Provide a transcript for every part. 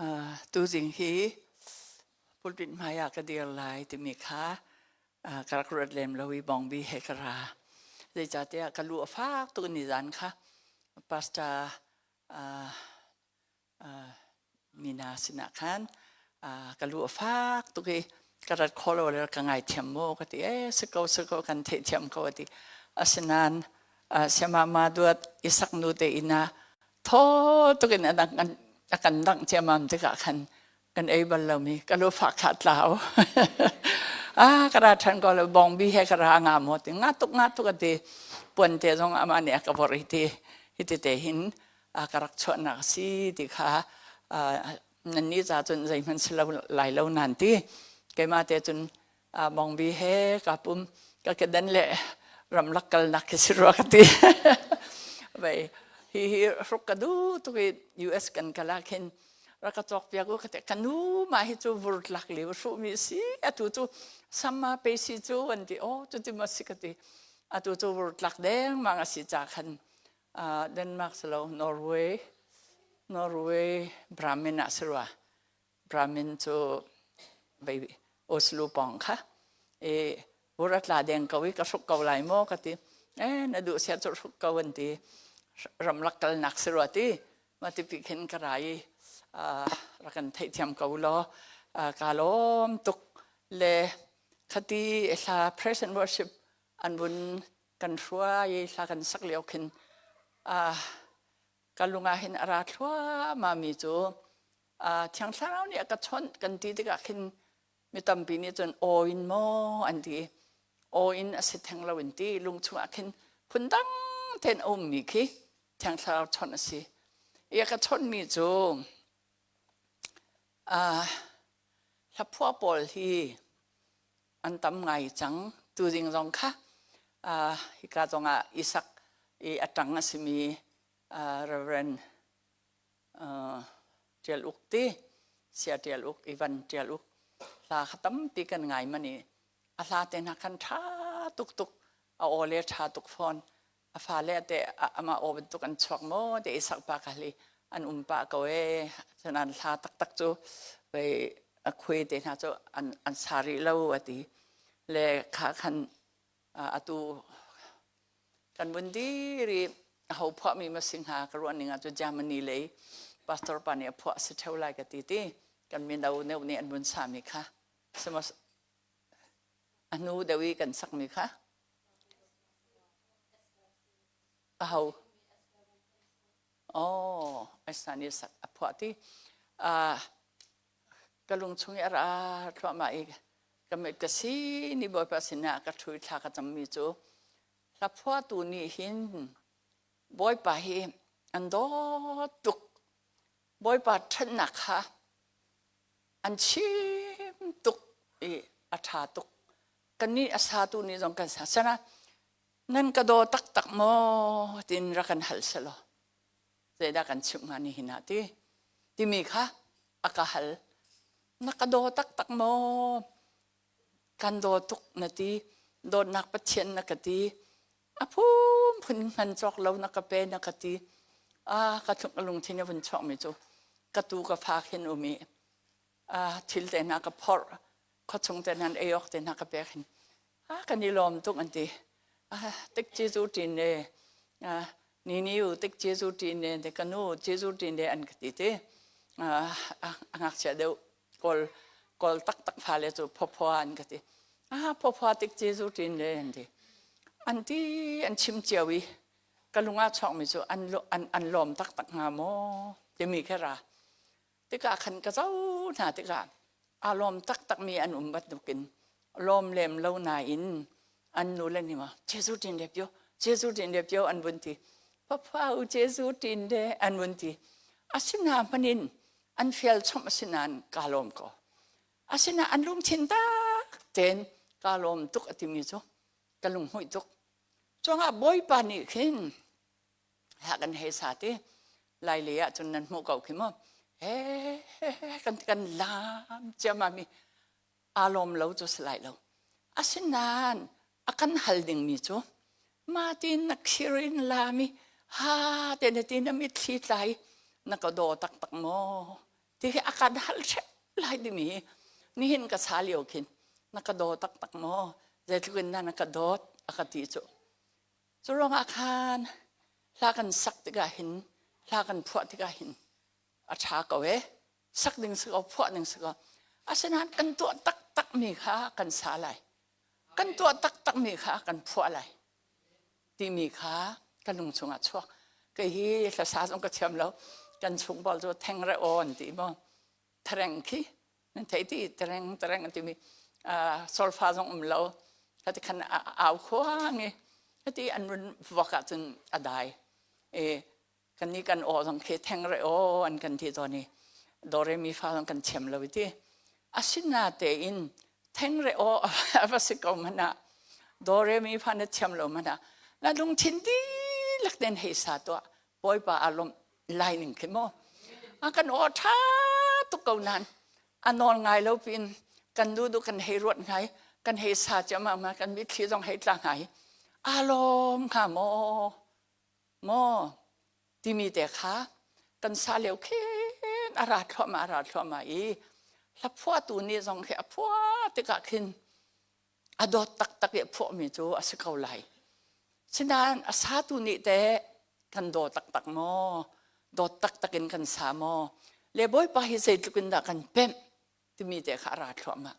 Tuzing hi pulpit hmai ah ka dir lai timi kha ka rak ruat lem lo i bawngbi he ka ra. Zeicahtiah ka lu a fak tuk nizan kha pastor mina sinah khan ka lu a fak tuk i ka rat khawh lo le ka ngaithiam maw ka ti ee si ko si ko kan theihthiam ko a ti. Asinain siamama duat isak nu te inn ah thaw tuk in a kan dangh ciammam tikah khan kan ei bal lomi ka lu fak kha tlau. Ah ka ra ṭhan ko lo bawngbi he ka ra nga maw ti nga tuk nga tuk a ti puan te zong amah nih a ka vorh i ti hi ti te hin ka rak chuahnak a si ti kha nannih ca cun zeihmanh si lo lai lo nan ti keimah te cun bawngbi he ka pum ka kedan le ramlak kalnak khi si rua ka ti. Vei hi hi hruk ka du tuk i US kan kal ah khin rak ka cawk piak u ka ti ka nu mah hi cu vur tlak liu hruhmi si atu cu sama pe si cu an ti oh cuti ma si ka ti atu cu vur tlak deng mang a si ca khan Denmark si lo Norway Norway Brahmin ah si rua Brahmin cu vei Oslo pawng kha i vur a tla deng ko i ka hruk ko lai maw ka ti eh na duh sia cu hruk ko an ti ramlak kalnak si rua ti ma ti pi khin ka ra i rak kan theihthiam ko law ka lawm tuk le khati hla praise and worship an vun kan hruai i hla kan sak lio khin ka lung ah hin a ra thluahmah mi cu Thiang Thlarau nih a ka chawnh kan ti tikah khin mi tampi nih cun aw in maw an ti aw in a si theng lo in ti lung chungah khin phundang tein a ummi khi Thiang Thlarau chawnh a si i a ka chawnhmi cu hlaphuah pawl hi an tam ngai cang tuzing zong kha hika zongah Isak i a ṭang a simi Reverend Ṭial Uk ti Sia Ṭial Uk Ivan Ṭial Uk hla kha tampi kan ngai man i a hla te hna khan ṭha tuk tuk a aw le ṭha tuk fawn a fale te amah aw bantuk an chuak maw te isak pa ka hli an um pah ko e cun an hla taktak cu vei a khui te hna cu an an sa rih lo a ti le kha khan atu kan vun dir i ho phuahmi ma si hnga ka ruah ning ah cu Germany lei pastor pa nih a phuah si theo lai ka ti ti kan mino neuh nih an vun sami kha a hnu deuh i kan sakmi kha aho oh Einstein nih sak a phuah ti ka lung chung i a ra thluahmah i ka mit ka si ni bawipa sinah ka ṭhu i thla ka cammi cu hla phuahtu nih hin bawipa hi an dawt tuk bawipa ṭhatnak kha an chim tuk i a ṭha tuk kannih a satu nih zong kan sa sana nan ka daw taktak maw tiin rak kan hal selaw zeidah kan chimh hnga ni hin ah ti timi kha a ka hal na ka daw taktak maw kan daw tuk na ti dawtnak Pathian na ka ti a phunphun hman cawk lo na ka pe na ka ti a ka lungthin a vun chuakmi cu ka tu ka fa khin um i thil te hna ka phorh khuachung te hna ei awk te hna ka pek hin a kan i lawm tuk an ti tik Jesuh ṭin ne ni ni u tik Jesuh ṭin ne te ka nu Jesuh ṭin ne an ka ti ti a ngakchia deuh kawl kawl taktak fale cu phawphua an ka ti ah phawphua tik Jesuh ṭin ne an ti an ti an chim cio i ka lung ah chuakmi cu an an an lawm taktak hnga maw timi kha ra tikah khan ka zo hna tikah aa lawm taktakmi an um bantukin lawm lem lo nain an nu le nih ma Jesuh ṭin le pio Jesuh ṭin le pio an vun ti papa u Jesuh ṭin le an vun ti asina hmanin an fial chom asinain kaa lawm ko asina an lungthin tak tein kaa lawm tuk a timi cu ka lunghmuih tuk cuangah Bawipa nih khin ha kan hei sa ti lai lei ah cun nan hmuh ko khi mu he kan kan lam ciammam i aa lawm lo cu si lai lo asinain a kan hal dingmi cu ma tin na khir in lami ha te na ti na mitthli tlai na ka daw taktak maw? Ti hi a kan hal hrep lai timi hi nihin ka sa lio khin na ka daw taktak maw? Zeitluk in dah na ka dawt a ka ti cu. Cu ruangah khan hla kan sak tikah hin hla kan phuah tikah hin a ṭha ko e. Sak ding si ko, phuah ding si ko. Asinain kan tuah taktakmi kha kan sa lai. Kan tuah taktakmi kha kan phuah lai. Timi kha ka lung chungah chuak. Kei hi hlasa zong ka thiam lo. Kan chung pawl cu thengre aw an ti maw? Thereng khi nan thei ti tereng tereng an timi solfa zong um lo. Hati khan au khuang i hati an run vok ahcun a dai. E kannih kan aw zong khi thengre aw an kan ti tawn i do re mi fa zong kan thiam lo ti. Asinatein thengre aw a va si ko hmanh ah do re mi fa na thiam lo hmanh ah na lungthin dihlak tein hei sa tuah. Bawipa aa lawmh lai ning khi maw. A kan aw ṭha tuk ko nain a nawl ngai lo pin kan nu du kan hei ruat ngai kan hei sa ciammam ma kan mitthli zong hei tla ngai aa lawm hnga maw maw timi te kha kan sa lio khin a ra thluahmah a ra thluahmah i hlaphuahtu nih zong khi a phuah tikah khin a dawt taktak i a phuahmi cu a si ko lai. Sinain a satu nih teh kan daw taktak maw? Dawt taktak in kan sa maw? Le Bawipa hi zeitluk in dah kan pemh timi te kha a ra thluahmah.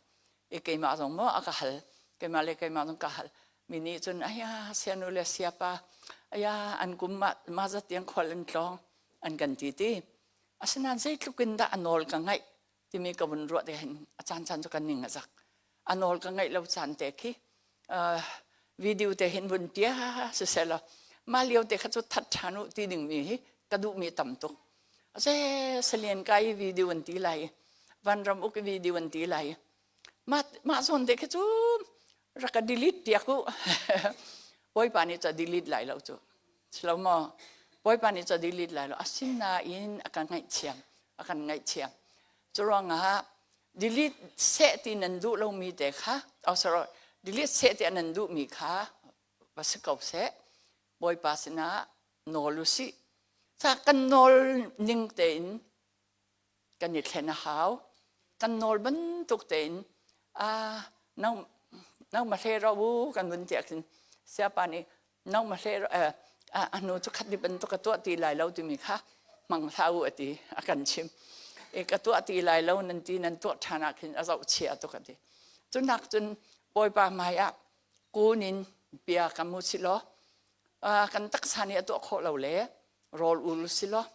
I keimah zong maw a ka hal. Keimah le keimah zong ka hal. Mi nih cun aya sianu le siapa aya an kum ma, ma zat tiang khual an tlawng an kan ti ti. Asinain zeitluk in dah a nawl ka ngaih timi ka vun ruah te hin a caan caan cu kan ning a zak a nawl ka ngaih lo caan te khi video te hin vun tia siseh law mah lio te kha cu that ṭhan u ti ding mi hi ka duh mi tam tuk ase salian kai video an ti lai vanram uk video an ti lai mah mah zawn te khi cu rak ka delete piak u bawipa nih ca delete lai lo cu silo maw bawipa nih ca delete lai lo asinain a ka ngaihthiam a kan ngaihthiam cu ruangah delete seh ti nan duh lomi te kha oh sorry delete seh ti nan duhmi kha va si ko seh bawipa sinah nawl u sih ca kan nawl ning tein kan i thlen a hau kan nawl bantuk tein nang nang ma hle ro u kan vun tiah khin siapa nih nang ma hle a hnu cu khat ni bantuk ka tuah ti lai lo timi kha hmang hlah u a ti a kan chim e ka tuah ti lai lo nan ti nan tuah ṭhan ah khin a zoh chia tuk a ti cunak cun bawipa hmai ah kun in bia ka mu si law kan taksa nih a tuah khawh lo le rawl ul si law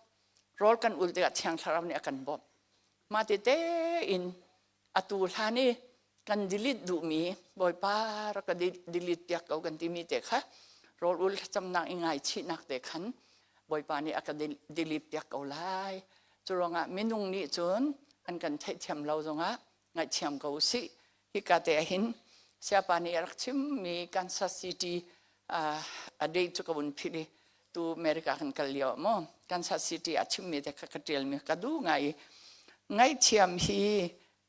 rawl kan ul tikah Thiang Thlarau nih a kan bawmh. Mah tete in atu hlan i kan delete duhmi Bawipa rak ka delete piak ko kan timi te kha rawl ul thlacamnak i ngaichihnak te khan Bawipa nih a ka delete piak ko lai. Cu ruangah minung nih cun an kan theihthiam lo zongah ngaihthiam ko usih. Hika te ahhin Siapa nih a rak chimmi Kansas City a date cu ka vun philh i tu America kan kal lio ah maw Kansas City a chimmi te kha ka ṭialmi ka duh ngai i ngaihthiam hi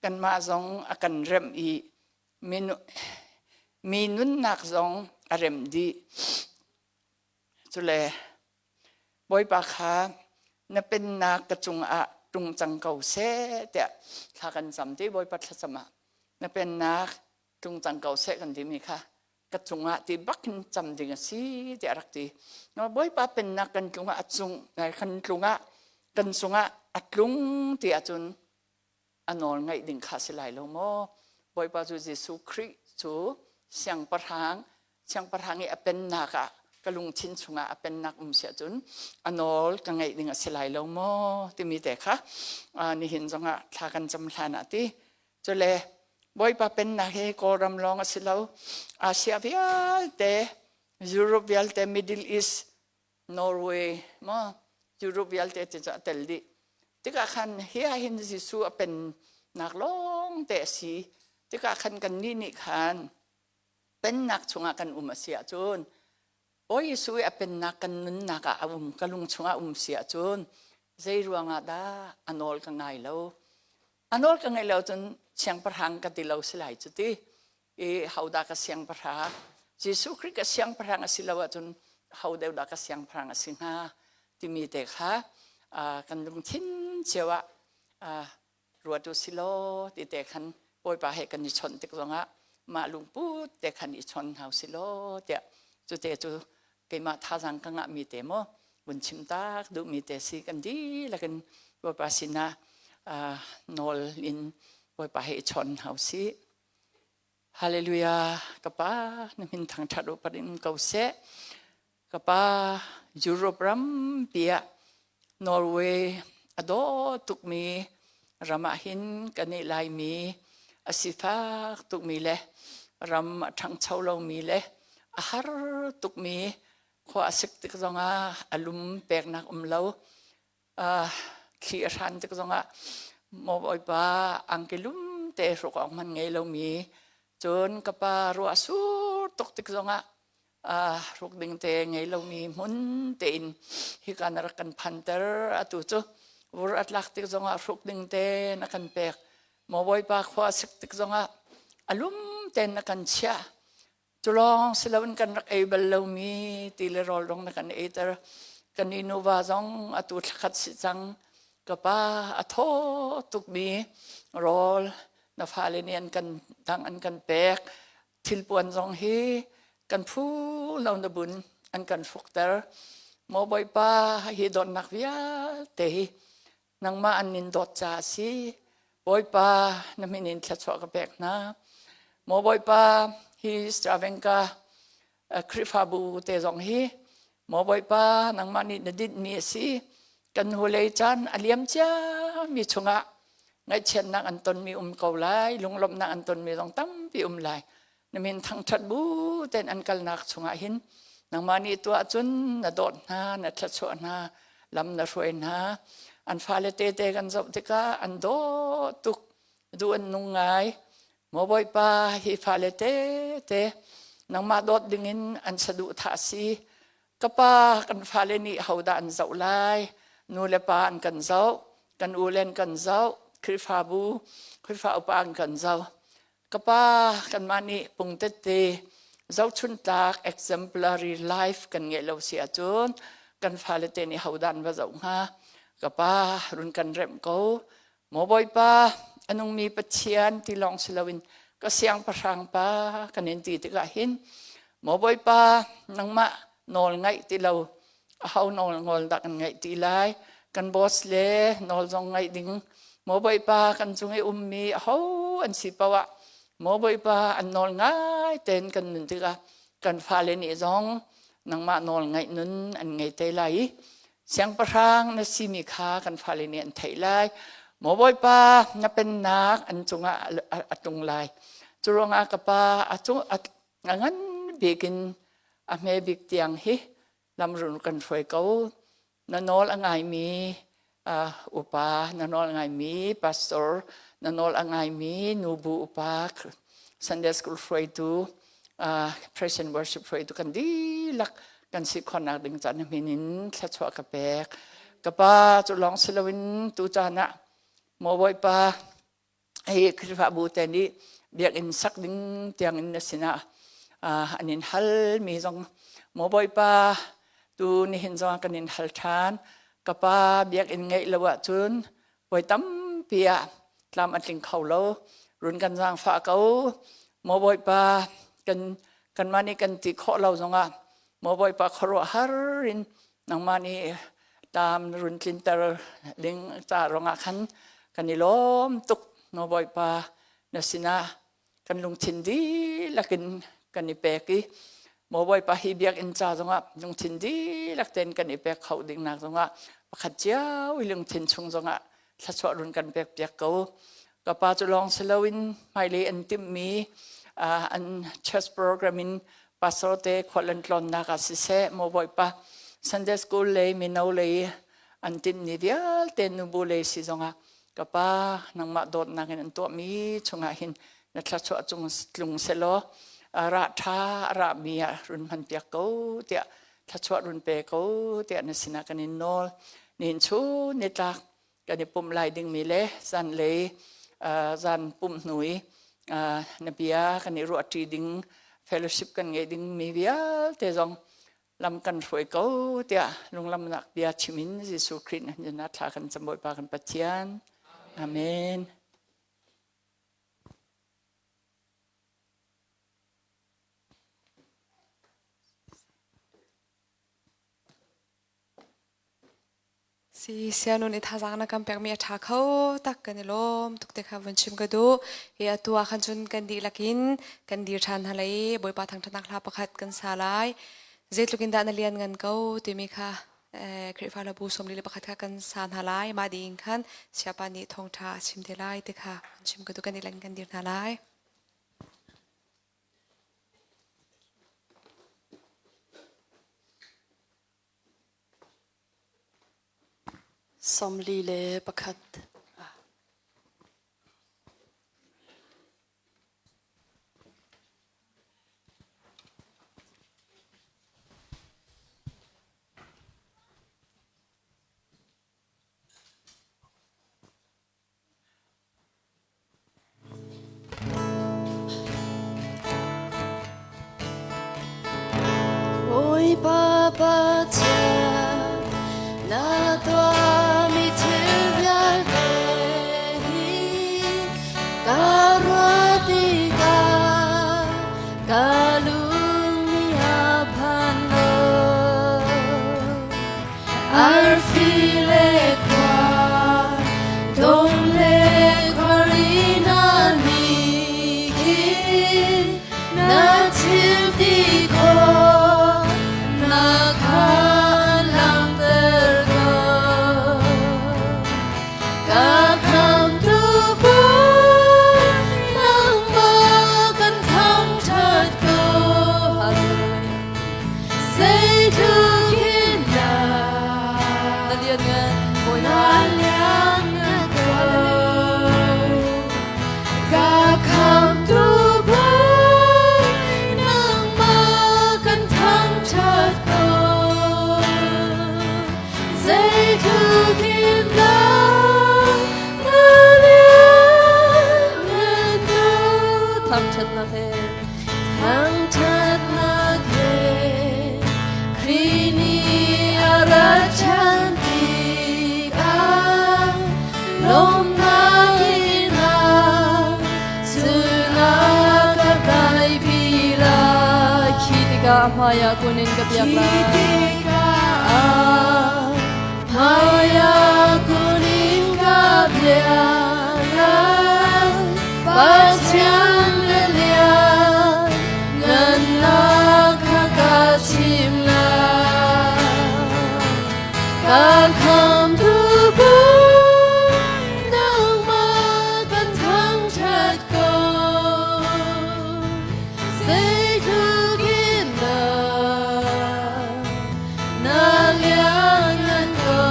kanmah zong a kan remh i mi nunnak zong a remh dih. Cule Bawipa kha na pennak ka cungah tlung cang ko seh tiah thla kan cam ti Bawipa thlacam ah na pennak tlung cang ko seh kan timi kha ka cungah ti bak in cam ding a si tiah a rak ti. Bawipa pennak kan tlungah a cung kan tlungah kan cungah a tlung ti ahcun a nawl ngaih ding kha si lai lo maw? Bawipa cu Jesuh Khrih cu siangpahrang siangpahrang i a pennak ah ka lungthin chungah a pennak um si ahcun a nawl ka ngaih ding a si lai lo maw timi te kha nihin zongah thla kan cam hlan ah ti cule Bawipa pennak hi Kawlram lawng a si lo Asia vialte Europe vialte Middle East Norway maw Europe vialte ti cu a tel dih tikah khan hi ah hin Jesuh a pennak lawng te a si tikah khan kannih nih khan pennak chungah kan um a si ahcun Bawi Jesuh i a pennak kan nunnak ah a um ka lung chungah um si ahcun zei ruangah dah a nawl ka ngai lo a nawl ka ngaih lo cun siangpahrang ka ti lo si lai cu ti i hodah ka siangpahrang Jesuh Khrih ka siangpahrang a si lo ahcun ho deuh dah ka siangpahrang a si hnga timi te kha kan lungthin cio ah Ruat u si law ti te khan Bawipa he kan i chawnh tik zongah mah lungput te khan i chawn hna si law tiah cu te cu keimah thazaang ka ngahmi te maw vun chim tak duhmi te si. Kan dihlak in Bawipa sinah nawl in Bawipa he i chawn hna u sih. Hallelujah. Ka pa, na min thangṭhat upat in ko seh. Ka pa, Europe rampi ah Norway a dawh tukmi ram ah hin kan i Laimi a sifak tukmi le ram a ṭhangcho lomi le a har tukmi khua a sik tik zongah a lum peknak um lo, thli a hran tik zongah maw Bawipa angki lum te hruk awk hmanh ngei lomi, cun ka pa ruah sur tuk tik zongah hruk ding te ngei lomi hmun tein hika na rak kan phanter. Atu cu vur a tlak tik zongah hruk ding te na kan pek. Maw Bawipa, khua sik tik zongah a lum ten na kan chiah. Cu lawng si loin kan rak ei bal lomi ti le rawl dong na kan eiter. Kan i nuva zong atu thlakhat si cang, ka pa, a thaw tukmi rawl na fale nih an kan dang an kan pek. Thilpuan zong hi kan phu lo na bun an kan hrukter. Maw Bawipa, hi dawtnak vialte hi nangmah an nin dawt ca a si. Bawipa, na min in thluachuah ka pek hna. Maw Bawipa, hi Stravenka Khrihfabu te zong hi, maw Bawipa, nangmah nih na dinhmi a si. Kan hnulei caan a liam ciami chungah ngaihchiatnak an tonmi um ko lai, lunglawmhnak an tonmi zong tampi um lai. Na min thangṭhat bu tein an kalnak chungah hin nangmah nih tuah cun na dawt hna, na thluachuah hna, lam na hruai hna. An fale tete kan zoh tikah an dawh tuk, duh an nung ngai. Maw Bawipa, hi fale tete nangmah dawt dingin an saduhthah si. Ka pa, kan fale nih hodah an zoh lai? Nu le pa an kan zoh, kan u le an kan zoh, Khrihfabu, Khrihfa upa an kan zoh. Ka pa, kanmah nih pungtette zohchuntlak exemplary life kan ngeih lo si ahcun kan fale te nih hodah an va zoh hnga? Ka pa, run kan remh ko. Maw Bawipa, a nungmi Pathian ti lawng si loin ka siangpahrang pa kan in ti tikah hin, maw Bawipa, nangmah nawl ngaih ti lo aho nawl ngol dah kan ngaih ti lai? Kan boss le nawl zong ngaih ding, maw Bawipa, kan cung i ummi aho an si paoh ah, maw Bawipa, an nawl ngai tein kan nun tikah kan fale nih zong nangmah nawl ngaih nun an ngei te lai i siangpahrang na simi kha kan fale nih an theih lai. Maw Bawipa, na pennak an cungah a tlung lai. Cu ruangah ka pa, a cung a ngan bik in a hme bik tiang hi lamrun kan hruai ko. Na nawl a ngaimi upa, na nawl a ngaimi pastor, na nawl a ngaimi nubu upa, Sunday school hruaitu, praise and worship hruaitu kan dihlak kan si khawhnak ding caan min in thluachuah ka pek. Ka pa, cu lawng si loin tu caan ah, maw Bawipa, hi Khrihfabu te nih biakinn sak ding tiangin na sinah an in hal mi zong, maw Bawipa, tu nihin zong kan in hal ṭhan. Ka pa, biakinn ngeih lo ahcun voi tampi ah tlam a tling kho lo. Run kan zaangfah ko. Maw Bawipa, kan kanmah nih kan ti khawh lo zongah, maw Bawipa, khuaruahhar in nangmah nih tlam run tlinter ding ca ruangah khan kan i lawm tuk. Maw Bawipa, na sinah kan lungthin dihlak in kan i pek i, maw Bawipa, hi biakinn ca zongah lungthin dihlak tein kan i pek kho ding nak zongah pakhat cio i lungthin chung zongah thluachuah run kan pek piak ko. Ka pa, cu lawng si loin hmailei an timhmi an church program in pastor te khual an tlawnnak ah siseh, maw Bawipa, Sunday school lei, mino lei an timhmi vialte, nubu lei si zongah, ka pa, nangmah dawtnak in an tuahmi chungah hin na thluachuah cung tlung selaw rah ṭha a rahmi ah run hman piak ko tiah, thluachuah run pe ko tiah na sinah kan in nawl. Nihin chun nitlak kan i pumh lai dingmi le zanlei zan pumh hnu i na bia kan i ruahṭi ding, fellowship kan ngeih dingmi vialte zong lam kan hruai ko tiah lunglamnak bia chim in Jesuh Khrih na thla kan cam, Bawipa kan Pathian. Amen. Si sianun i thazaang na kan pekmi a ṭha kho tak kan i lawm tuk te kha vun chim ka duh. Hi atu ah khan cun kan dihlak in kan dir ṭhan hna lai i Bawipa thangṭhatnak hla pakhat kan sa lai. Zeitluk in dah na lian ngan ko timi kha Khrihfa hlabu 41 kha kan sa hna lai. Mah ding khan Siapa nih thawngṭha a chim te lai ti kha vun chim ka duh. Kan dihlak in kan dir hna lai. 41. Bawipa Pathian, na tuahmi thil vialte hi ka ruah tikah ka lung nih a phan lo. Arfi le khua, dong le khuari na nih khin na thil ti khawh na khan langhter ko. Ka khamtu Bawi, nangmah kan thangṭhat ko. Hallelujah. Zeitluk in dah na lianngan Bawipa lianngan ko. Ka khamtu Bawi, nangmah kan thangṭhat ko. Zeitluk in dah na lianngan ko. Thangṭhatnak he Thangṭhatnak he Khrih nih a rat ṭhan tikah lawmhnak in a cungah ka kaipi lai. Khi tikah a hmaiah kun in ka biak lai. Khi tikah a hmaiah kun in ka biak lai. Pathian le lian ngannak kha ka chim lai. Ka khamtu Bawi, nangmah kan thangṭhat ko. Zeitluk in dah na lianngan ko.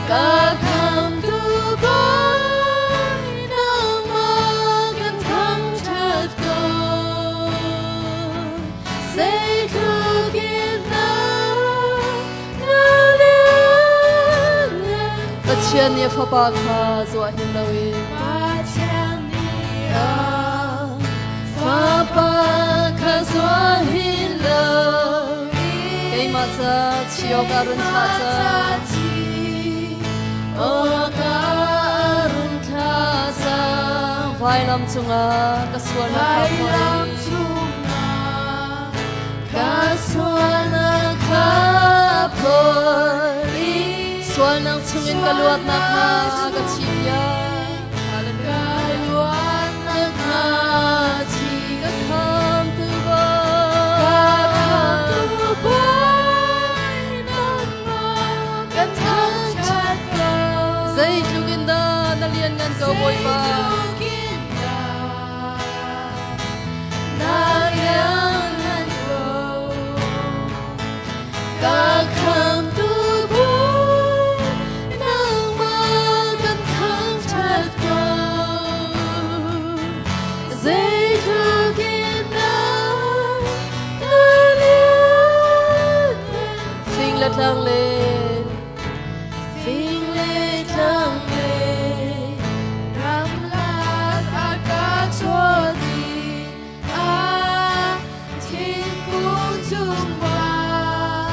Ka khamtu Bawi, nangmah kan thangṭhat ko. Zeitluk in dah na lianngan. Pathian nih a Fapa kha zuah hin loin Pathian nih a Fapa kha zuah hin loin keimah ca chiok a run thlah cang. Awka run thlah cang. Vailam cungah ka sualnak kha phor Ka sualnak kha phor i sualnak chungin ka luatnak hnga ka chimpiak. Ka luatnak hnga chi ka khamtu Bawi. Ka khamtu Bawi nangmah kan thangṭhat ko. Zeitluk in dah na lianngan ko Bawipa. Zeitluk in dah na lianngan ko. Ka khamtu Bawi nangmah kan thangṭhat ko. Zeitluk in dah na lianngan. Fing le tlang le fing le tlang le ramlak a ka chuah i a thingkung cungah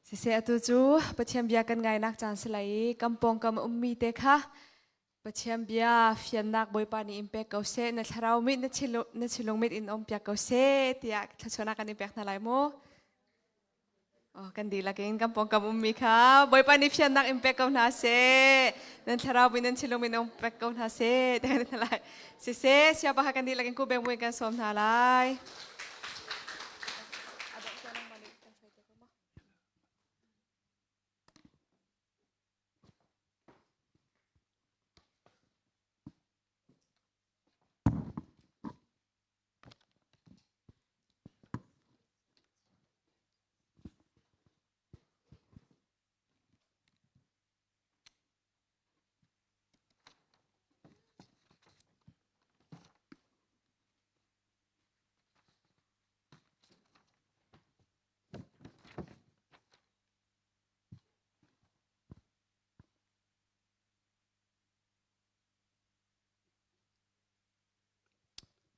Siseh atu cu Pathian bia kan ngainak caan si lai i kan pawngkam ummi te kha Pathian bia fiannak Bawipa nih in pek ko seh, na thlarau mit na thinlung mit in um piak ko seh tiah thluachuahnak kan in pek hna lai mu. Oh, kan dihlak in kan pawngkam ummi kha Bawipa nih fiannak in pek ko hna seh. Nan thlarau min nan thinlung min um pek ko hna seh tiah kan hna lai. Siseh, siapa kha kan dihlak in ku beng buin kan sawm hna lai.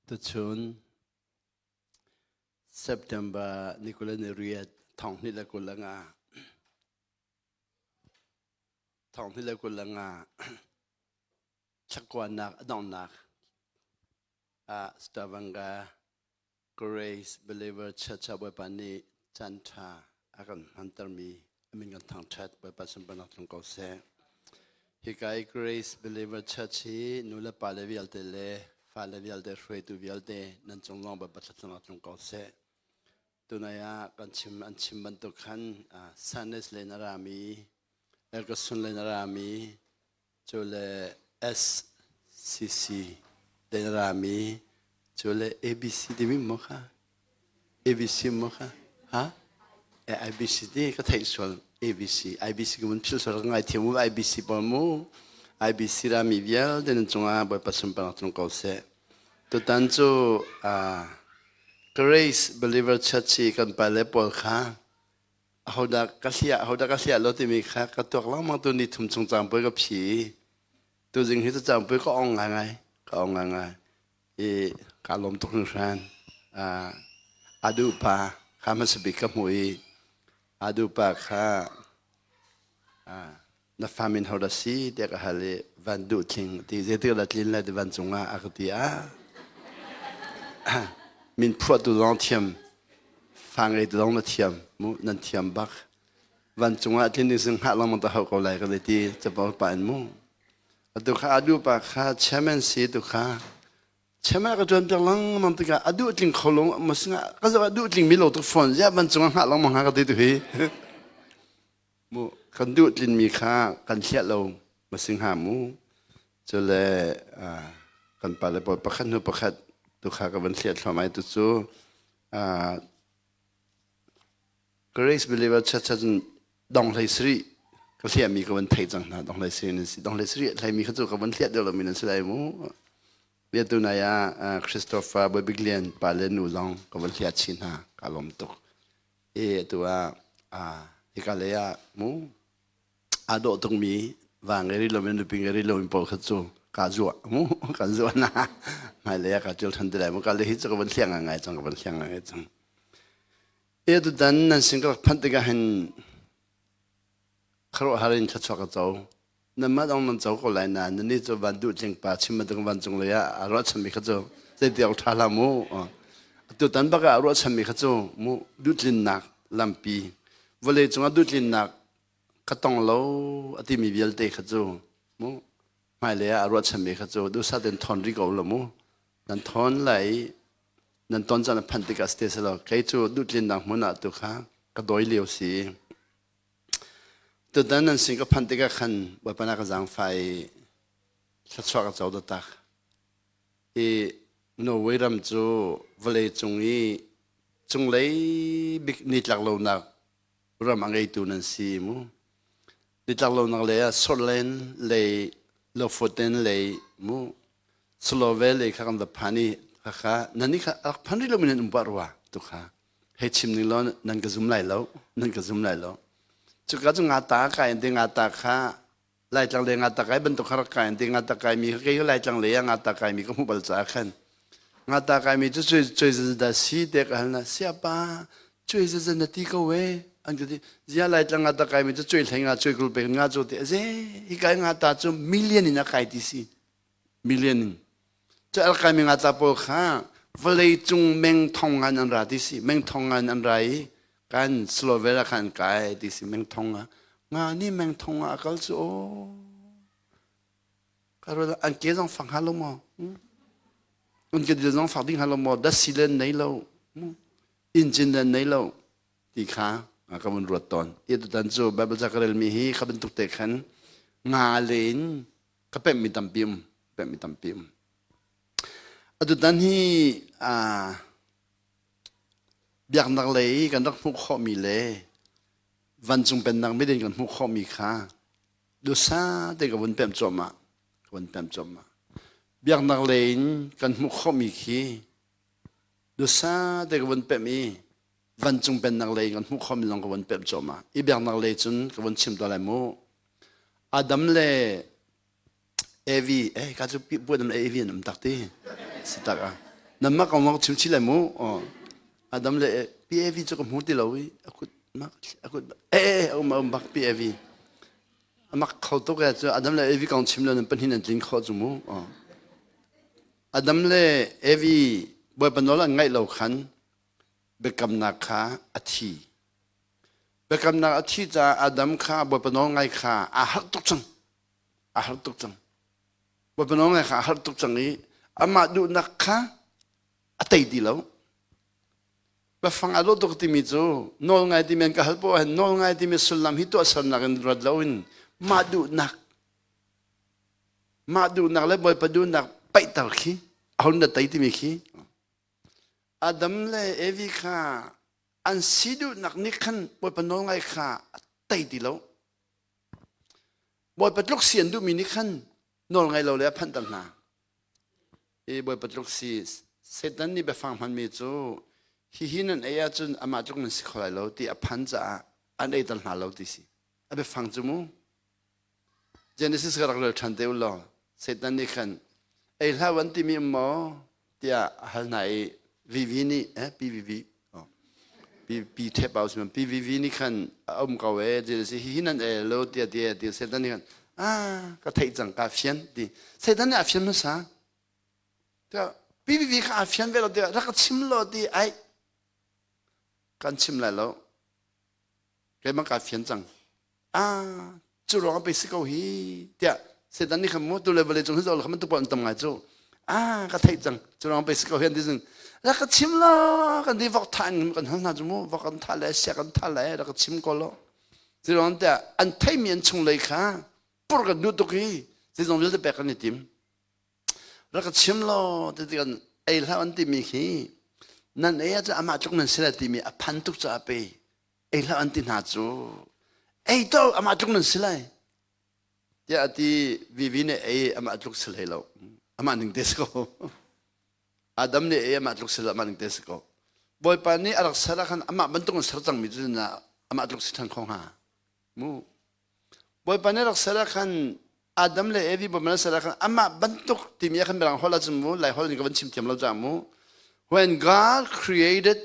Tuchun September ni 28 thong hnih le 25 thong hnih le 25 chakuanak a donghnak ah Stavanger Grace Believer Church ah Bawipa nih caan ṭha a kan hmantermi a min kan thangṭhat Bawipa sunparnak tlung ko seh. Hika i Grace Believer Church hi nu le pa le vialte le fale vialte hruaitu vialte nan cung lawng Bawipa thlacamnak tlung ko seh. Tunai ah kan chim an chim bantuk khan Sanes le na rami Erkasun le na rami cu le SCC le na rami cu le ABC timi maw kha ABC maw kha ha IBC ti ka theih sual ABC IBC ka mun phil sual ka ngai thiam u IBC pawl mu IBC rami vialte nan cungah Bawipa sunparnak tlung ko seh tutan cu Grace Believer Church i kan pale pawl kha ahodah ka hliah ahodah ka hliah lo timi kha ka tuak lengmang tu ni thum chung cangpui ka phi tuzing hi cu cangpui ka ong ngaingai ka ong ngaingai i ka lawm tuk hringhran adu pa kha hmasa bik ka hmuh i adu pa kha na fa min ho dah si tiah ka hal i van duh thling ti zeitik dah tlin lai ti van cungah a ka ti ah min phuahtu zong thiam fa ngeitu zong na thiam mu nan thiam bak van cungah tlin ding sing hngah lengmang ta hau ko lai ka ti capo pa in mu atu kha adu pa kha chairman si tu kha chairman ka tuan piak lengmang tikah a duh tling kho lo masinga ka zoh a duh tling mi lo tuk phone ya van cungah hngah lengmang ha ka ti tu hi Mu kan duh tlinmi kha kan hliah lo ma si hnga mu. Cule kan pale pawl pakhat hnu pakhat tu kha ka van hliah thluahmah i tucu Grace Believer Church cun dong hlei sarih ka hliahmi ka van thei cang hna dong hlei sarih nan si dong hlei sarih hleimi kha cu ka van hliah deuh lomi nan si lai mu Biatu nai ah Christopher Bawibik Lian pa le nu zong ka van hliah chin hna ka lawm tuk i atu ah hika lei ah mu aa dawh tukmi va ngei rih lomi nupi ngei rih lomi pawl kha cu kaa zuah mu kan zuah na hmailei ah kaa ṭial ṭhan ti lai mu ka le hi cu ka van hliang ngai cang ka van hliang ngai cang e tutan nan sin ka rak phanh tikah hin khuaruahhar in thluachuah ka co Nanmah dong nan co ko lai nain nannih cu van duh tling pa chim bantuk vancung lei ah aa ruahchanmi kha cu zeiti awk ṭha hlah mu. Tutan bak ah a ruahchanmi kha cu mu duhtlinnak lampi vawlei cungah duhtlinnak ka tong lo a timi vialte kha cu mu hmailei ah a ruahchanmi kha cu duhsah tein thawn rih ko la mu. Nan thawn lai nan ton caan a phanh tikah si te selaw kei cu duhtlinnak hmun ah tu kha ka dawi lio si. Tutan nan sin ka phanh tikah khan Bawipa na ka zaangfah i thluachuah ka co taktak. I Norway ram cu vawlei cung i cunglei bik nitlak lonak ram a ngeitu nan si mu. Nitlak lonak lei ah Sordland lei Lofoten lei mu Slovel lei kha kan va phan i khakha nan nih kha rak phan rih lomi nan um pah rua tu kha. Hei chim ning law nan ka zum lai lo nan ka zum lai lo cuka cu nga ta kai an ti nga ta kha laitlang le nga ta kai bantuk kha rak kai an ti nga ta kai mi kei laitlang le nga ta kai mi ka hmuh bal caah khan nga ta kai mi cu cui cui da si te ka hal na siapa cui za na ti ko we. An ka ti zia lai tlang nga ta kai mi cu cuai hlei nga cuai 20 pe nga cu ti aze hi kai nga ta cu million in a kai ti si. Million in. Cu al kai mi nga ta pawl kha vawlei cung meng thong ngan an ra ti si. Meng thong ngan an ra i kan Slovenia khan kai ti si meng thong nga. Nga ni meng thong nga a kal cu o. Ka ruat an ke zong fak hnga lo maw? An ke dil zong fak ding hnga lo maw? Datsi le nei lo. Engine le nei lo ti kha ka vun ruat tawn. I tutan cu Bible ca ka relmi hi kha bantuk te khan nga le in ka pemhmi tampi um. Pemhmi tampi um. Atutan hi biaknak lei kan rak hmuh khawhmi le vancung pennak midin kan hmuh khawhmi kha dusa te ka vun pemh cuahmah ka vun pemh cuahmah biaknak lei in kan hmuh khawhmi khi dusa te ka vun pemh i vancung pennak lei in kan hmuh khawhmi zong ka vun pemh cuahmah i biaknak lei cun ka vun chim tuah lai mu Adam le Evi eh ka cu pi buat Evi an um tak ti si tak a nan mah kong chim chi lai mu Adam le pi Evi cu ka hmu ti lo i akut mak akut eh um um bak pi Evi amak kho tuk e cu Adam le Evi kong chim lo nan pahnih nan tlin kho cu mu Adam le Evi Bawipa nawl an ngaih lo khan biakamnak kha a thi biakamnak a thi caah Adam kha Bawipa nawl ngai kha aa harh tuk cang a har tuk cang. Bawipa nawl kha a har tuk cang i amah duhnak kha a tei ti lo. Biafang a dawh tuk timi cu nawl ngai timi an ka hal poah hin nawl ngai timi sullam hi tuahsernak in ruat loin mah duhnak mah duhnak le Bawipa duhnak paihter khi a hun na tei timi khi Adam le Evi kha an si duhnak nih khan Bawipa nawl ngai kha a tei ti lo. Bawipa tluk si an duhmi nih khan nawl ngai lo le a phanhter hna. I Bawipa tluk si Satan nih biafang hmanmi cu hihi nan ei ahcun amah tluk nan si kho lai lo ti a phan caah an eiter hna lo ti si. A biafang cu mu. Genesis ka rak rel ṭhan te u law Satan nih khan ei hlah an timi um maw tiah a hal hna i VV nih eh PVV oh, P P thep au sim PVV nih khan a um ko e ti si hi nan e lo tia tia ti Satan nih khan ah ka theih cang ka fian ti Satan nih a fian hmasa tiah PVV kha a fian ve lo tiah rak chim lo ti ai kan chim lai lo keimah kaa fian cang ah cu ruang ah pei si ko hi tiah Satan nih khan mu tu le vawlei cung hi zoh kha bantuk pawl an tam ngai cu ah ka theih cang cu ruang pei si ko hi an ti cun rak ka chim lo kan ti vok tha in kan hal hna cu mu vok kan tha le sia kan tha le rak ka chim ko lo cu ruang tiah an theimi an chung lei kha pur kan duh tuk hi zeizong vialte pek kan i tim rak ka chim lo ti kan ei hlah an timi khi nan ei ahcun amah tluk nan si lai timi a phan tuk caah pei ei hlah an ti hna cu ei to amah tluk nan si lai tiah a ti vivi nih ei amah tluk si hlei lo amah ning te si ko Adam nih ei amah tluk si lo amah ning te si ko Bawipa nih a rak ser ah khan amah bantuk in ser cangmi cu amah tluk si ṭhan kho hnga mu Bawipa nih rak ser ah khan Adam le Evi Bawipa nih ser ah khan amah bantuk timi ah khan mirang holh ahcun mu Lai holh in ka van chim thiam lo caah mu when God created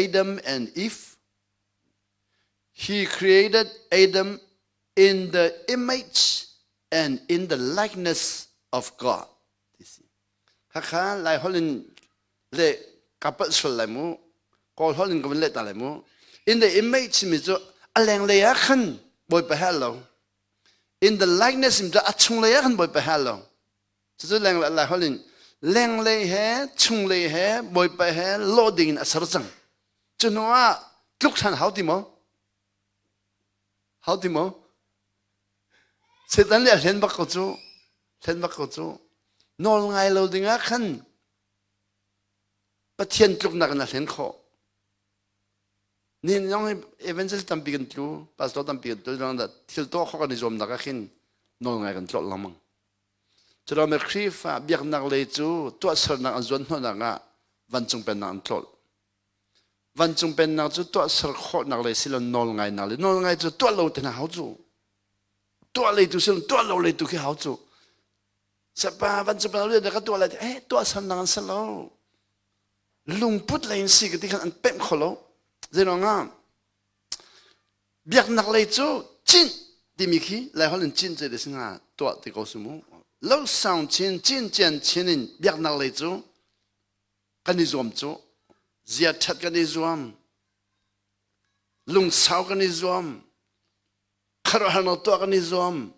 Adam and Eve he created Adam in the image and in the likeness of God ti si khakha Lai holh in le ka palh sual lai mu kawl holh in ka vun leh ta lai mu in the image mi cu a lenglei ah khan bawipa he lo in the likeness mi cu a chunglei ah khan bawipa he lo cucu leng lai holh in lenglei he chunglei he bawipa he lawh ding in a ser cang cu hnu ah tluk ṭhan hau ti maw hau ti maw Satan nih a hlen bak ko cu hlen bak ko cu nawl ngai lo ding ah khan Pathian tluknak in a hlen khawh. Nihin zong hi evangelist tampi kan tlu, pastor tampi kan tlu, zong thil tuah khawh kan i zuamnak ah khin nawl ngai kan tlolh lengmang. Curuangah Khrihfa biaknak lei cu tuahsernak an zuan hnawhnak ah vancung pennak an tlolh. Vancung pennak cu tuahser khawhnak lei si lo nawl ngainak le nawl ngai cu tuah lo te hna hau cu. Tuah lei tu si lo tuah lo lei tu khi hau cu. Sapa vancung pennak rian ka tuah lai eh tuah san nang an si lo lungput lei in si ka ti khan an pemh kho lo zeiruangah. Biaknak lei cu cinh timi khi Laiholh in cinh cu ti si hnga tuah ti ko si mu. Lo sound chin cin cian chin in biaknak lei cu kan i zuam cu zia ṭhat kan i zuam lungsau kan i zuam khuaruahharnak tuah kan i zuam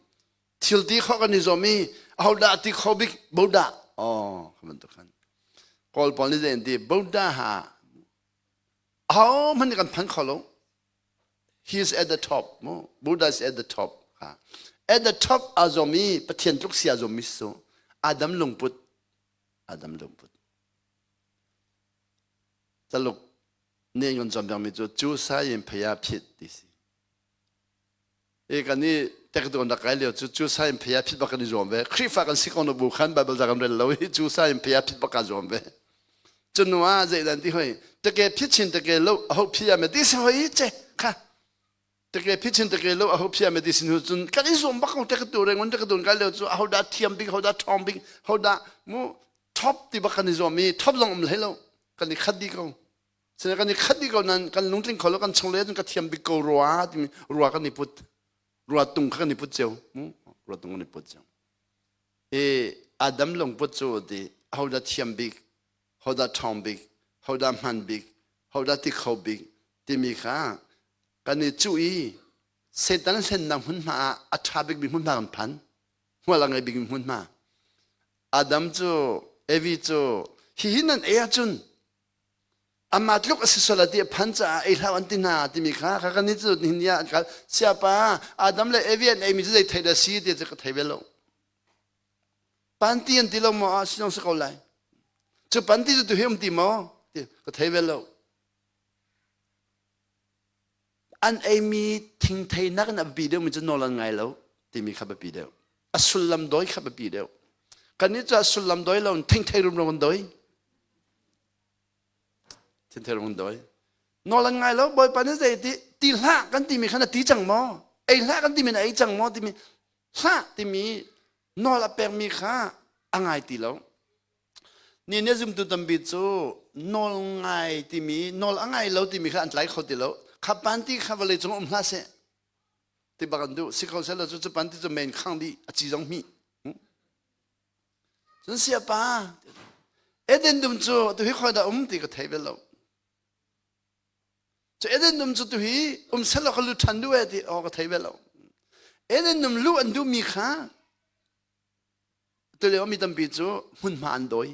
thil ti khawh kan i zuam i ahodah ti kho bik bodah oh kha bantuk khan kawl pawl nih zei an ti bodah ha aho hmanh nih kan phan kho lo he is at the top mu Buddha is at the top ha at the top a zuam i Pathian tluk sia zuam mi su Adam lungput Adam lungput Taluk nih an kan cawnpiakmi cu cu sa in phei ah phit ti si. E kan i tek don rak kai lio cu cu sa in phei ah phit bak kan i zuam ve. Khrihfa kan si ko no bu khan Bible za kan rel lo i cu sa in phei ah phit bak ka zuam ve. Cu nu ah zeidan ti hoi teke phit chin teke lo ho phi ya me ti si hoi che kha teke phit chin teke lo ho phi ya me ti sin hu cun kan i zuam bak ko teke tu re ngon teke tun kai lio cu ho da thiam bik ho da thong bik ho da mu top ti bak kan i zuam i top zong um hlei lo kan i khat dih ko sina kan i khat dih ko nan kan lungtling kho lo kan chung le cun ka thiam bik ko rua timi rua kan i put rua tung kha kan i put cio rua tung kan i put cio i Adam lungput cu ti ho dah thiam bik ho dah ṭhawng bik ho dah hman bik ho dah ti kho bik timi kha kan i cuh i Satan hlennak hmunhma ah a ṭha bikmi hmunhma kan phan hmual a ngei bikmi hmunhma Adam cu Evi cu hihi nan ei ahcun amah tluk a si sual ti a phan caah ei hlah an ti hna timi kha kha kan ni cu nihin ni ah an kal siapa Adam le Evi an eimi cu zei thei dah si ti cu ka thei ve lo panti an ti lo maw ah si si ko lai cu panti cu tu hi um ti maw ti ka thei ve lo An eimi thingthei nakin a biapi deuhmi cu nawl an ngai lo timi kha biapi deuh. A sullam dawi kha biapi deuh. Kannih cu a sullam dawi lo in thingthei rumro kan dawi. Thingthei rum kan dawi. Nawl an ngai lo, Bawipa nih zei ti ti hlah kan timi kha na ti cang maw? Ei hlah kan timi na ei cang maw timi hlah timi nawl a pekmi kha a ngai ti lo. Ni nih zumtu tampi cu nawl ngai timi nawl a ngai lo timi kha an tlai kho ti lo. Kha panti kha vawlei cung um hlah seh ti bak an duh. Si kho seh lo cu cu panti cu men khang dih a ci zong hmih. Cun siapa Eden dum cu tu hi khoi dah um ti ka thei bel lo. Cu Eden dum cu tu hi um seh law ka lu ṭhan duh eh ti aw ka thei bel lo. Eden dum lu an duhmi kha Tulio mi tampi cu hmunhma an dawi.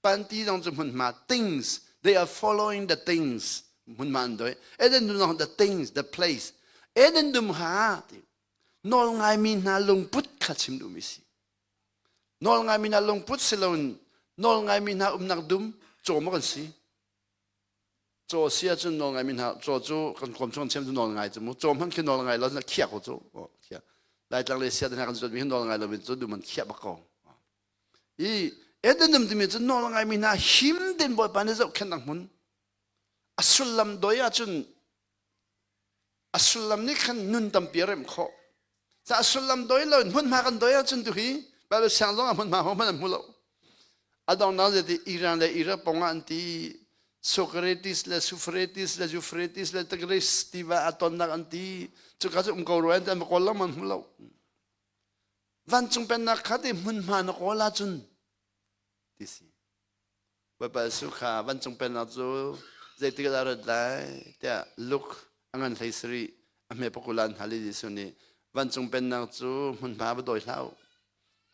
Panti zong cu hmunhma things they are following the things hmunhma an dawi. Eden dum zong the things the place. Eden dum ha ti nawl ngaimi hna lungput kha chim duhmi si. Nawl ngaimi hna lungput si loin nawl ngaimi hna umnak dum caw maw kan si. Caw si ahcun nawl ngaimi hna caw cu kan kawm chung chem cu nawl ngai cu mu caw hmanh khi nawl ngai lo na khiah ko cu khiah Laitlang le sia hna kan zuat mi hi nawl ngai lo mi cu duman khiah bak ko i Eden um timi cu nawl ngai mi hna him den Bawipa nih zohkhenhnak hmun a sullam doi ahcun A sullam nih khan nun tampi a remh khawh. Ca a sullam doi lo in hmunhma kan doi ahcun tu hi Bible siang zong ah hmunhma ho hmanh an hmu lo. A donghnak zeiti Iran le Iraq pong ah an ti Socrates le Euphrates le Euphrates le Tigris tiva a tonnak an ti cuka cu um ko rua an ti an va kawl lengmang hmu lo. Vancung pennak kha ti hmunhma na kawl ahcun ti si. Bawipa Jesuh kha vancung pennak cu zeitik ah dah rat lai tiah Luke a ngan hlei sarih a hme pakul ah an hal i Jesuh nih vancung pennak cu hmunhma va dawi hlah u.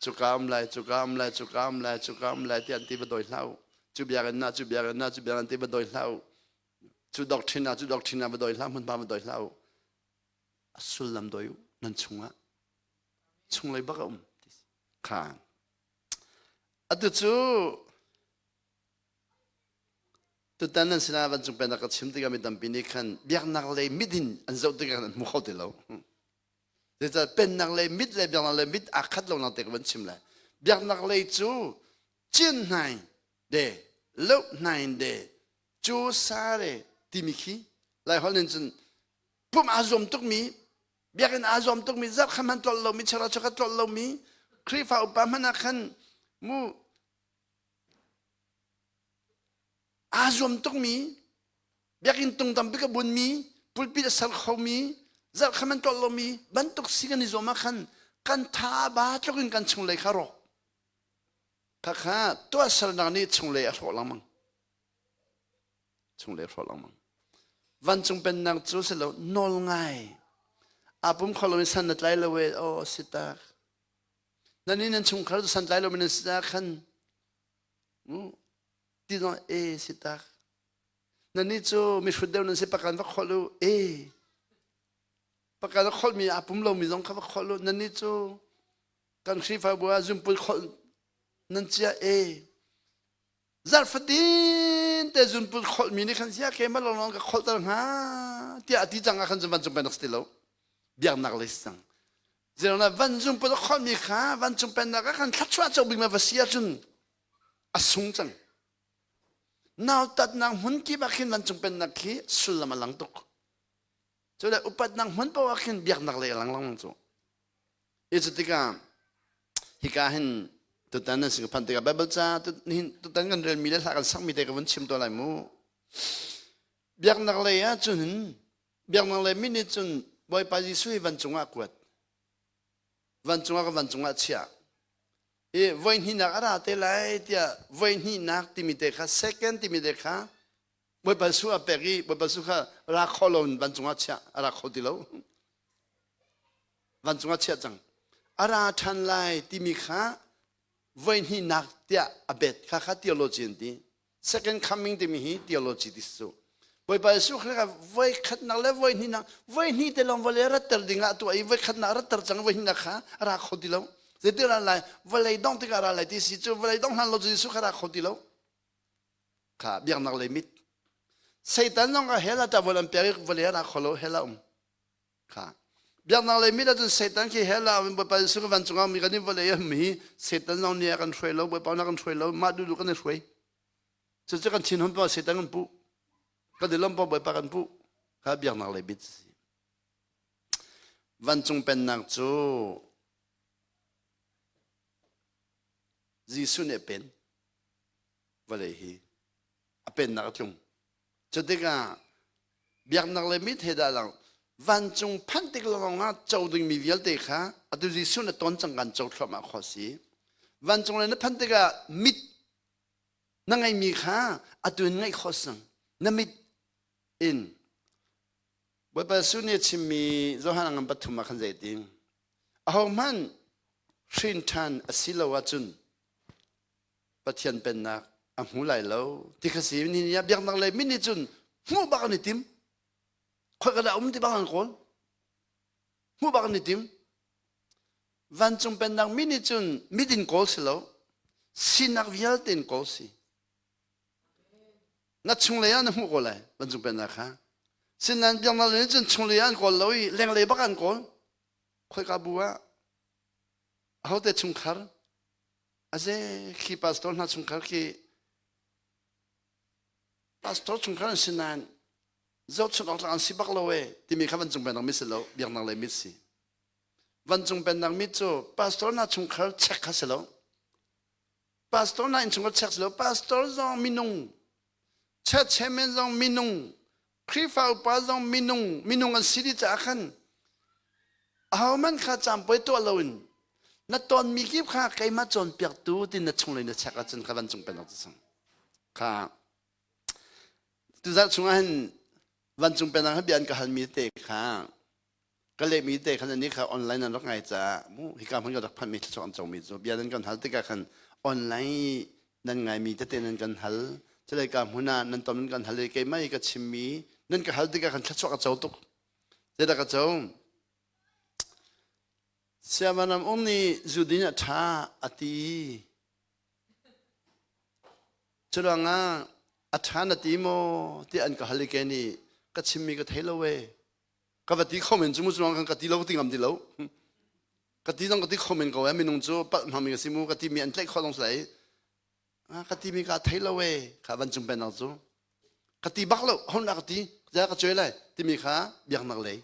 Cuka um lai, cuka um lai, cuka um lai, cuka um lai tiah an ti va dawi hlah u. Cu biakinn ah, cu biakinn ah, cu biakinn ti va dawi hlah u. Cu doctrine ah, cu doctrine ah va dawi hlah, hmunhma va dawi hlah u. A sullam dawi u nan chungah. Chunglei bak a um. Kha. Atu cu tutan nan sinah vancung pennak ka chim tikah mi tampi nih khan biaknak lei mit in an zoh tikah an hmu kho ti lo. Zeicah pennak lei mit le biaknak lei mit aa khat lonak te ka van chim lai. Biaknak lei cu cin hnai de lo hnai de cu sa re timi khi Laiholh in cun pum aa zuam tukmi biakinn aa zuam tukmi zarh kha hmanh tlolh lomi chara chakha tlolh lomi Khrihfa upa hmanh ah khan mu aa zuam tukmi biakinn tung tampi ka bunmi Pulpit a ser khomi, zarh kha man ṭolh lomi bantuk si kan i zuam ah khan kan tha a ba tluk in kan chunglei kha rawk. Khakha tuahsernak nih chunglei a hrawh lengmang. Chunglei a hrawh lengmang. Vancung pennak cu si lo nawl ngai. Aa pum kho lomi san na tlai lo e, aw si tak. Nan inn nan chungkhar cu san tlai lomi nan si ah khan ti zong e si tak. Nannih cu mihrut deuh nan si pakan va kholh u e pakan a kholhmi aa pum lomi zong kha va kholh u nannih cu kan Khrihfabu ah zunput kholh nan cia e zarh fatin te zunput kholhmi nih khan sia keimah lawnglawng ka kholhter hnga tiah a ti cang ah khan cun vancung pennak si ti lo biaknak lei si cang Zeirangah vancung put a kholhmi kha vancung pennak ah khan thluachuah co bik ma va si ahcun a sung cang Nautatnak hmun kip ah khin vancung pennak khi sullam a lang tuk. Cu le upatnak hmun paoh ah khin biaknak lei a lang lengmang cu. I cu tikah hika hin tutan nan sin ka phanh tikah Bible ca tutan kan relmi le hla kan sakmi te ka vun chim to lai mu. Biaknak lei ah cun biaknak lei min nih cun Bawipa Jesuh hi vancung ah kuat. Vancung ah ka vancung ah chiah. I voi hnihnak a ra te lai tiah voi hnihnak timi te kha second timi te kha Bawipa Jesuh a pek i Bawipa Jesuh kha ra kho lo in vancung ah chiah a ra kho ti lo. Vancung ah chiah cang. A ra ṭhan lai timi kha voi hnihnak tiah a bet kha kha theology an ti. Second coming timi hi theology ti si cu. Bawipa Jesuh Khrih kha voi khatnak le voi hnihnak voi hnih te lawng vawlei ratter ding ah tuah i voi khatnak ratter cang voi hnihnak kha a ra kho ti lo. Zeitin ra lai vawlei dong tikah ra lai ti si cu vawlei dong hlan lo cu Jesuh kha ra kho ti lo. Kha biaknak lei mit. Satan zong kha hell ah ṭavol an pek i vawlei a ra kho lo hell ah um. Kha biaknak lei mit ahcun Satan khi hell ah Bawipa Jesuh kan vancung ah mi kan i vawlei ah mi Satan zong nih a kan hruai lo Bawipa nih a kan hruai lo mah duhduh kan i hruai. Cucu kan thinhun pa Satan kan puh. Kan i lawmh pa Bawipa kan puh. Kha biaknak lei bit si. Vancung pennak cu Jesuh nih a pen vawlei hi a pennak a tlung. Cutikah biaknak le mit he dah lang vancung phanh tik lawng ah co dingmi vialte kha atu Jesuh na ton cang kan co thluahmah kho si. Vancung le na phanh tikah mit na ngeihmi kha atu in ngeih khawh sang na mit in Bawipa Jesuh nih a chimmi Johan a ngan pathum ah khan zeitin ahohmanh hrin ṭhan a si lo ahcun Pathian pennak a hmu lai lo ti kha si ni ni ah biaknak lei min nih cun hmuh bak an i tim khoi ka dah um ti bak an kawl hmuh bak an i tim Vancung pennak mi nih cun midin kawl si lo, sinak vialte in kawl si. Na chunglei ah na hmuh ko lai vancung pennak kha. Sinain biaknak lei nih cun chunglei ah an kawl lo i lenglei bak an kawl. Khoika bu ah ahote chungkhar aze khi pastor hna chungkhar khi pastor chungkhar an si nain zohchunh awk tlak an si bak lo e timi kha vancung pennak mi si lo biaknak lei mit si. Vancung pennak mi cu pastor hna chungkhar check kha si lo. Pastor hna innchungkhar check si lo. Pastor zong minung, church chairman zong minung, Khrihfa upa zong minung, minung an si dih caah khan ahohmanh kha campoi tuah loin na tonmi kip kha keimah cawnpiaktu ti na chunglei na check ahcun kha vancung pennak cu sang. Kha tuzarh chungah hin vancung pennak hi bia an ka halmi te kha ka lehmi te khan ani kha online an rak ngai caah mu hika hmun ka rak phanmi thluachuah an comi cu bia nan kan hal tikah khan online nan ngaimi tete nan kan hal culei ka hmun ah nan tom nan kan hal i keimah i ka chimmi nan ka hal tikah khan thluachuah ka co tuk zeidah ka co siavanam um nih zudin a ṭha a ti curuangah a ṭha na ti maw tiah an ka hal i ke nih ka chimmi ka thei lo e ka va ti kho men cu mu cu kan ka ti lo ka ti ngam ti lo ka ti zong ka ti kho men ko e minung cu palh hmang mi ka si mu ka ti mi an tlaih khawh zong si lai ka ti mi ka thei lo e kha van cung pennak cu ka ti bak lo hon ka ti ja ka cuai lai timi kha biaknak lei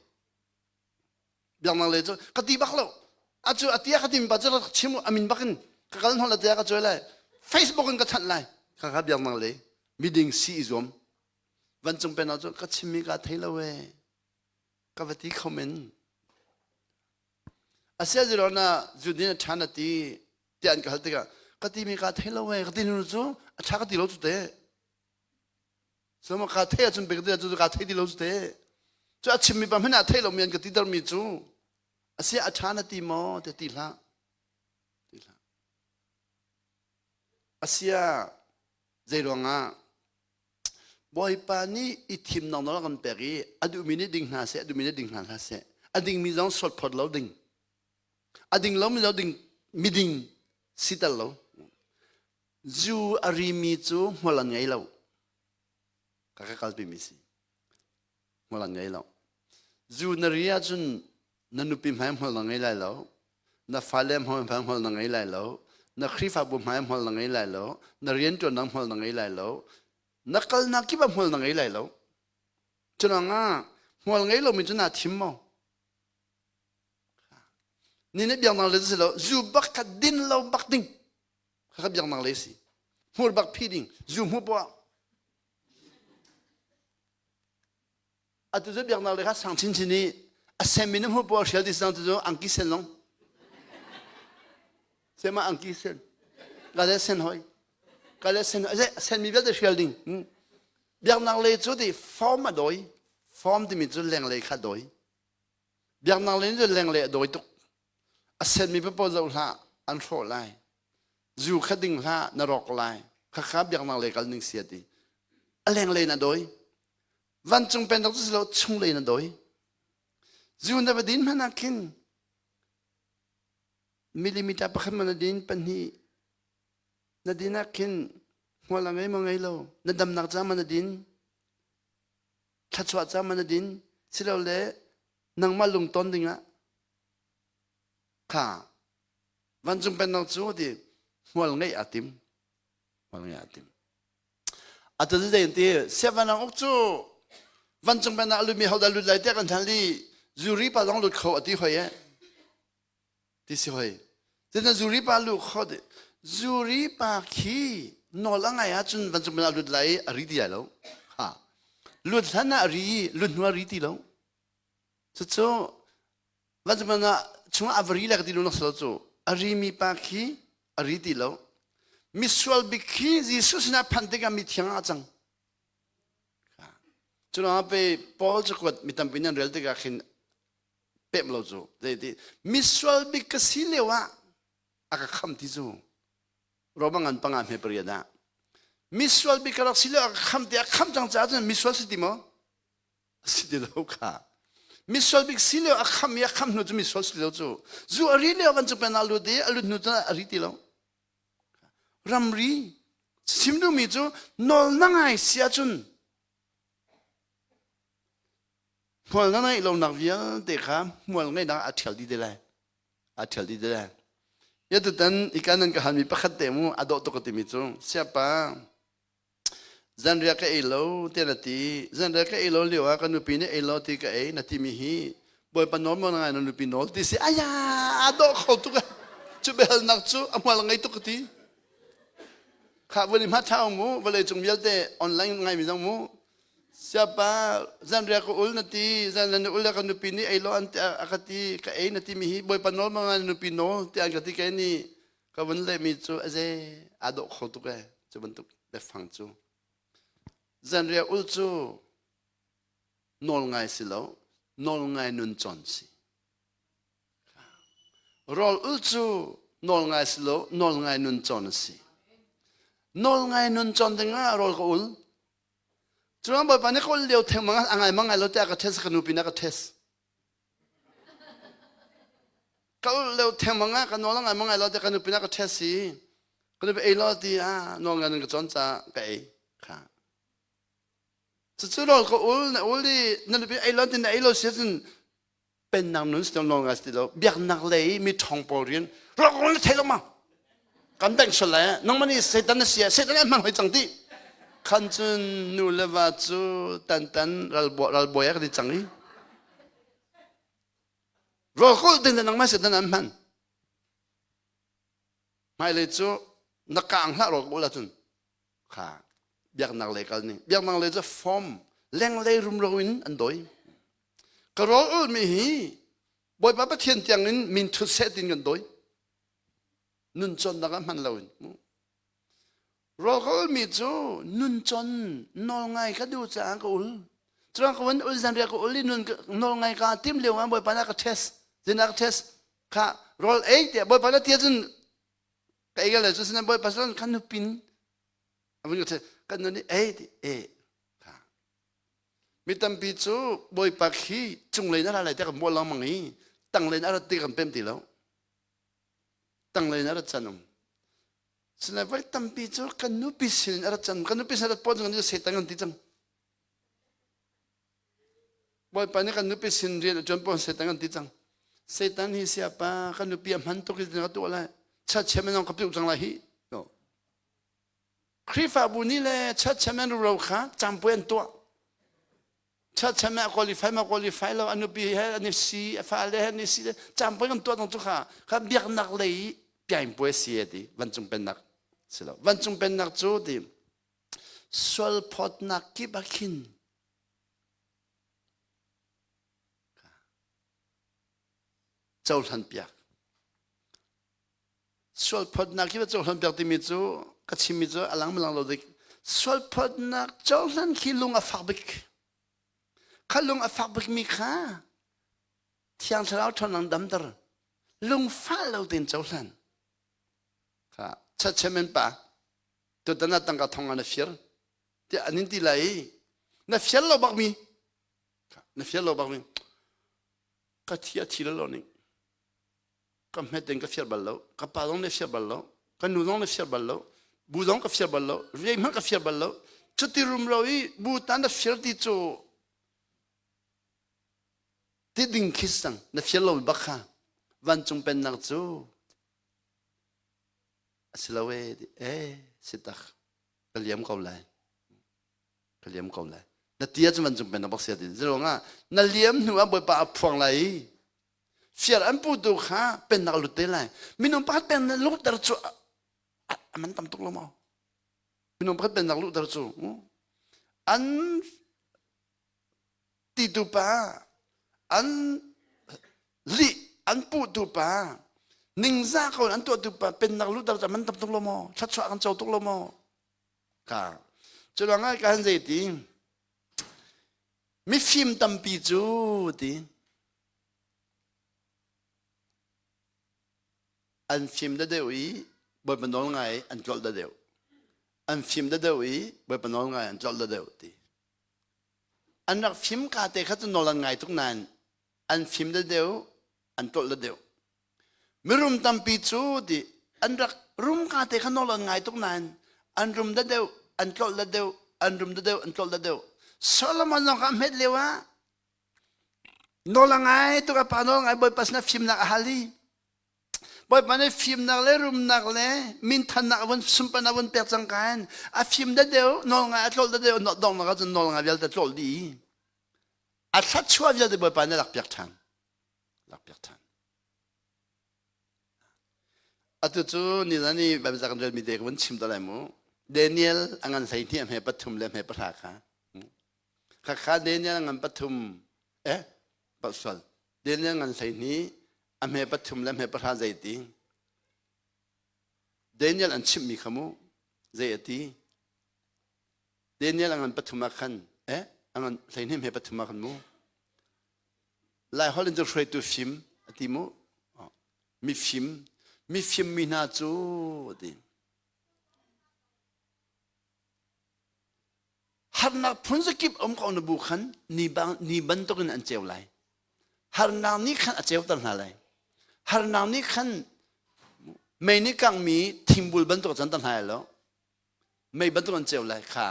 biaknak lei cu ka ti bak lo a cu a tia ka ti mi pa cu chim amin bakin ka kal hnon la tia ka cuai lai facebook in ka chanh lai kha kha biaknak lei miding si i zuam vancung pennak cu ka chimmi ka thei lo e. Ka va ti kho men. Asia zero na zudin a ṭha na ti tiah an ka hal tikah ka timi ka thei lo ee ka ti hnu cu a ṭha ka ti lo cu te. So ma ka thei ahcun bik ti cu ka thei ti lo cu te. Cu a chimmi pa hmanh ah thei lomi an ka ti termi cu asia a ṭha na ti maw ti ti hlah. Ti hlah. Asia zei ruangah Bawipa nih i thimnak nawl a kan pek i a duhmi nih ding hna seh, a duhmi nih ding hna hlah seh. A dingmi zong sualphawt lo ding. A ding lomi zong ding miding si tel lo. Zu a rimi cu hmual an ngei lo. Ka ka kalpimi si. Hmual an ngei lo. Zu na ri ahcun na nupi hmai hmual na ngei lai lo. Na fale hmai hmual na ngei lai lo. Na Khrihfabu hmai hmual na ngei lai lo. Na rianṭuannak hmual na ngei lai lo. Na kalnak kip ah hmual na ngei lai lo. Curuangah hmual ngei lomi cu naa thim maw? Ni nih biaknak le si lo, zu bak kha din lo bak ding. Kha biaknak le si. Hmur bak phi ding, zu hmu poah. Atu cu biaknak le kha sang chinchin i a senmi na hmuh poah hrial ti sang tu cu angki sen long. Sema angki sen. Ka le sen hoi. Ka le sen hoi. Senmi vialte hrial ding. Biaknak le cu ti form a dawi. Form timi cu lenglei kha dawi. Biaknak le cu lenglei a dawi tuk. A senmi papoh zoh hlah an hrawh lai. Zu kha ding hlah na rawk lai. Khakha biaknak lei kal ning si a ti. A lenglei na dawi. Vancung pennak cu si lo chunglei na dawi. Zu na va din hmanh ah khin millimeter pakhat ma na din pahnih na din ah khin hmual a ngei maw ngei lo na damnak ca ma na din thluachuah ca ma na din silole nangmah lungton dingah kha vancung pennak cu ti hmual ngeih aa tim hmual ngeih aa tim atu cu zei ti siavanang uk cu vancung pennak a lutmi hodah lut lai tiah kan hal i zuri pa zong lut kho a ti hoi eh ti si hoi Cun zuri pa lu kho ti zuri pa khi nawl a ngai ahcun vancung pennak lut lai i a ri ti lai lo ha lut hlan ah a ri i lut hnu a ri ti lo cucu vancung pennak chungah a va ri le ka ti lu nak si lo cu a rimi pa khi a ri ti lo misual bik khi Jesuh sinah phanh tikah mithiang ah a cang cu ruangah pe Paul cakuat mi tampi nan rel tikah khin pem lo cu zeiti misual bik ka si lio ah a ka kham ti cu Roma ngan panga hme pariat ah misual bik ka rak si lio a ka kham ti a kham cang caah cun misual si ti maw si ti lo kha misual bik si lio a kham i a kham hnu cu misual si lo cu zu a ri lio van cu pen ah lut i a lut hnu cu a ri ti lo ramri chim duhmi cu nawl na ngai si ahcun hmual na ngeih lonak vialte kha hmual ngeihnak a ṭhial dih te lai a ṭhial dih te lai ya tutan ika nan ka halmi pakhat te mu a dawh tuk ka timi cu siapa Zanriah ka ei lo tiah na ti. Zanriah ka ei lo lio ah ka nupi nih ei lo ti ka ei na timi hi Bawipa nawl maw na ngai na nupi nawl ti si aya a dawh kho tuk cu biahalnak cu a hmual ngei tuk ka ti. Kha vun i hma thau mu vawlei cung vialte online ngai mi zong mu siapa zanriah ka ul na ti zanriah na ul le ka nupi nih ei lo an a ka ti ka ei na timi hi Bawipa nawl maw ngai na nupi nawl ti an ka ti kai ni ka vun lehmi cu aze aa dawh kho tuk ee cu bantuk biafang cu zanriah ul cu nawl ngai si lo nawl ngai nun cawn si rawl ul cu nawl ngai si lo nawl ngai nun cawn a si nawl ngai nun cawn dingah rawl ka ul cuang bawipa nih ka ul lio theng mang a ngai mang ngai lo tiah ka test ka nupi na ka test Ka ulh lio thengmang ah ka nawl a ngai maw ngai lo tiah ka nupi nih a ka ṭhes i ka nupi ei law ti ah nawl ngai nun ka cawn caah ka ei kha. Cucu rawl ka ul na ul i na nupi ei lo ti na ei lo si ahcun pennak nun si lo nawl ngai si ti lo biaknak lei mi ṭhawng pawl rian rawl ka ul na thei lo ma kan bengh sual lai nangmah nih Satan na si ah Satan an hman hoi cang ti khan cun nu le va cu tan tan ralbawi ah kan i cang i Rawlkulh ding nangmah Satan an hman. Hmailei cu na kaang hlah rawlkulh ahcun kha biaknak lei kal ning. Biaknak lei cu form lenglei rumro in an dawi. Ka rawl ulmi hi Bawipa Pathian tiangin min thut seh tin kan dawi. Nun cawnnak ah hman loin. Rawl ka ulmi cu nun con nawl ngai ka duh caah ka ul. Cuang ka vun ul zanriah ka ul i nun nawl ngai ka tim lio ah Bawipa na ka test. Zin ka test. Kha rawl ei tiah Bawipa na tia cun ka ei le cu sinan Bawipa salon kan nupin a vun ka test. Kan nun i ei ti e kha Mi tampi cu Bawipa khi cunglei na ra lai tiah kan mual lengmang i tanglei na rat ti kan pem ti lo. Tanglei na rat can um. Sinain voi tampi cu kan nupi sin a rat can kan nupi sin a rat pawn cu Satan kan ti cang. Bawipa nih kan nupi sin rian a ṭuan pawn Satan kan ti cang. Satan hi siapa kan nupi a hman tuk i ka tuah lai. Chat men ka piu cang lai hi. No. Khrihfabu nih le church chairman rumro kha campuai an tuah. Church chairman a qualify ma qualify lo, a nupi he an i si, a fale he an i si, campuai kan tuah tong cu kha kha biaknak lei piaingpuai si e ti vancung pennak si lo. Vancung pennak cu ti sualphawtnak kip ah khin cohlan piak Sualphawtnak hi va cohlan piak timi cu ka chimmi cu a lang malang lo dik. Sualphawtnak cohlan khi lung a fak bik. Kha lung a fak bikmi kha Thiang Thlarau ṭhawnnak damter. Lungfah lo tein cohlan. Kha chachemen pa tutan ah tangka thong ah na fir tiah an in ti lai i na fir lo bakmi na fir lo bakmi ka thi a thi lo ning ka hmet in ka fir bal lo ka pa zong nih fir bal lo ka nu zong nih fir bal lo bu zong ka fir bal lo riai hmanh ka fir bal lo cuti rumro i bu tan na fir ti cu ti ding khi sang na fir lo bak kha vancung pennak cu a si lo e e si tak ka liam ko lai ka liam ko lai na tia cu vancung pennak bak sia ti zerong ah na liam hnu ah bawipa a phuang lai i Fial an putu kha pennak lut te lai. Minung pakhat pennak luhter cu a man tam tuk lo maw? Minung pakhat pennak luhter cu an titu pa an lih an puhtu pa ningzah ko an tuahtu pa pennak luhter cu a man tam tuk lo maw? Thluachuah kan co tuk lo maw? Ka cu ruangah ka han zei ti mifim tampi cu ti An fim deuh i Bawipa nawl ngai an tlolh deuh. An fim deuh i Bawipa nawl ngai an tlolh deuh ti. An rak fim ka te kha cu nawl an ngai tuk nain an fim deuh an tlolh deuh. Mirum tampi cu ti an rak rum ka te kha nawl an ngai tuk nain an rum deuh an tlolh deuh an rum deuh an tlolh deuh. Solomon zong kha hmet lio ah Nawl a ngai tuk a pa nawl ngai Bawipa sinah fimnak a hal i Bawipa nih fimnak le rumnak le minthannak a vun sunparnak a vun pek cang kain a fim da deuh nawl ngai a tlolh da deuh donghnak ahcun nawl ngai vialte tlolh dih a thluachuah vialte Bawipa nih lak piak ṭhan lak piak ṭhan atu cu nizan i Bible ca kan relmi te ka vun chim ta lai mu Daniel a ngan 12 a hme pathum le hme pahra kha Khakha Daniel ngan pathum eh sual Daniel ngan 12 a hme pathum le hme pahra zei ti Daniel an chimhmi kha mu zei a ti Daniel a ngan pathum ah khan eh a ngan 12 hme pathum ah khan mu Lai holh in cu hruaitu fim a ti mu mifim mifim mi hna cu a ti Harnak phun zakip um ko na bu khan ni, bang, ni bantukin an ceu lai. Harnak nih khan a ceuter hna lai. Harnak nih khan mei nih kangmi thingbul bantuk a canter hna lai lo. Mei bantuk an ceu lai kha.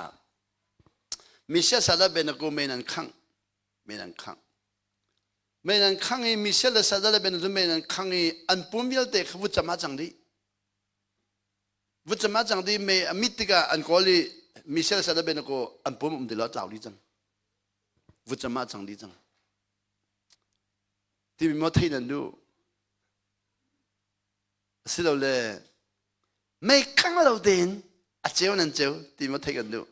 Misia sada benaku mei nan khangh. Mei nan khangh. Mei nan khangh i misia le sada le benaku mei nan khangh i an pum vialte kha vutcam ah cang dih. Vutcam ah cang dih mei a mit tikah an kawl i Michelle Sadabenako an pum um ti lo tlau dih cang. Vutcam ah cang dih cang. Timi maw thei nan duh? Asilole mei kang lo tein a ceu nan ceu ti maw thei kan duh?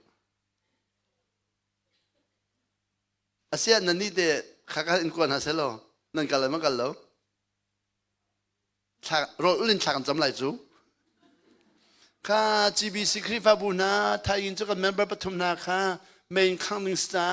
Asiah nan nih te Khaka in kuan ha selo. Nan kal ma kal lo. Thla rawl ulin thla kan cam lai cu. Kha GBC Khrihfabu hna Thai cu kan member pathum hna kha main khang ding sta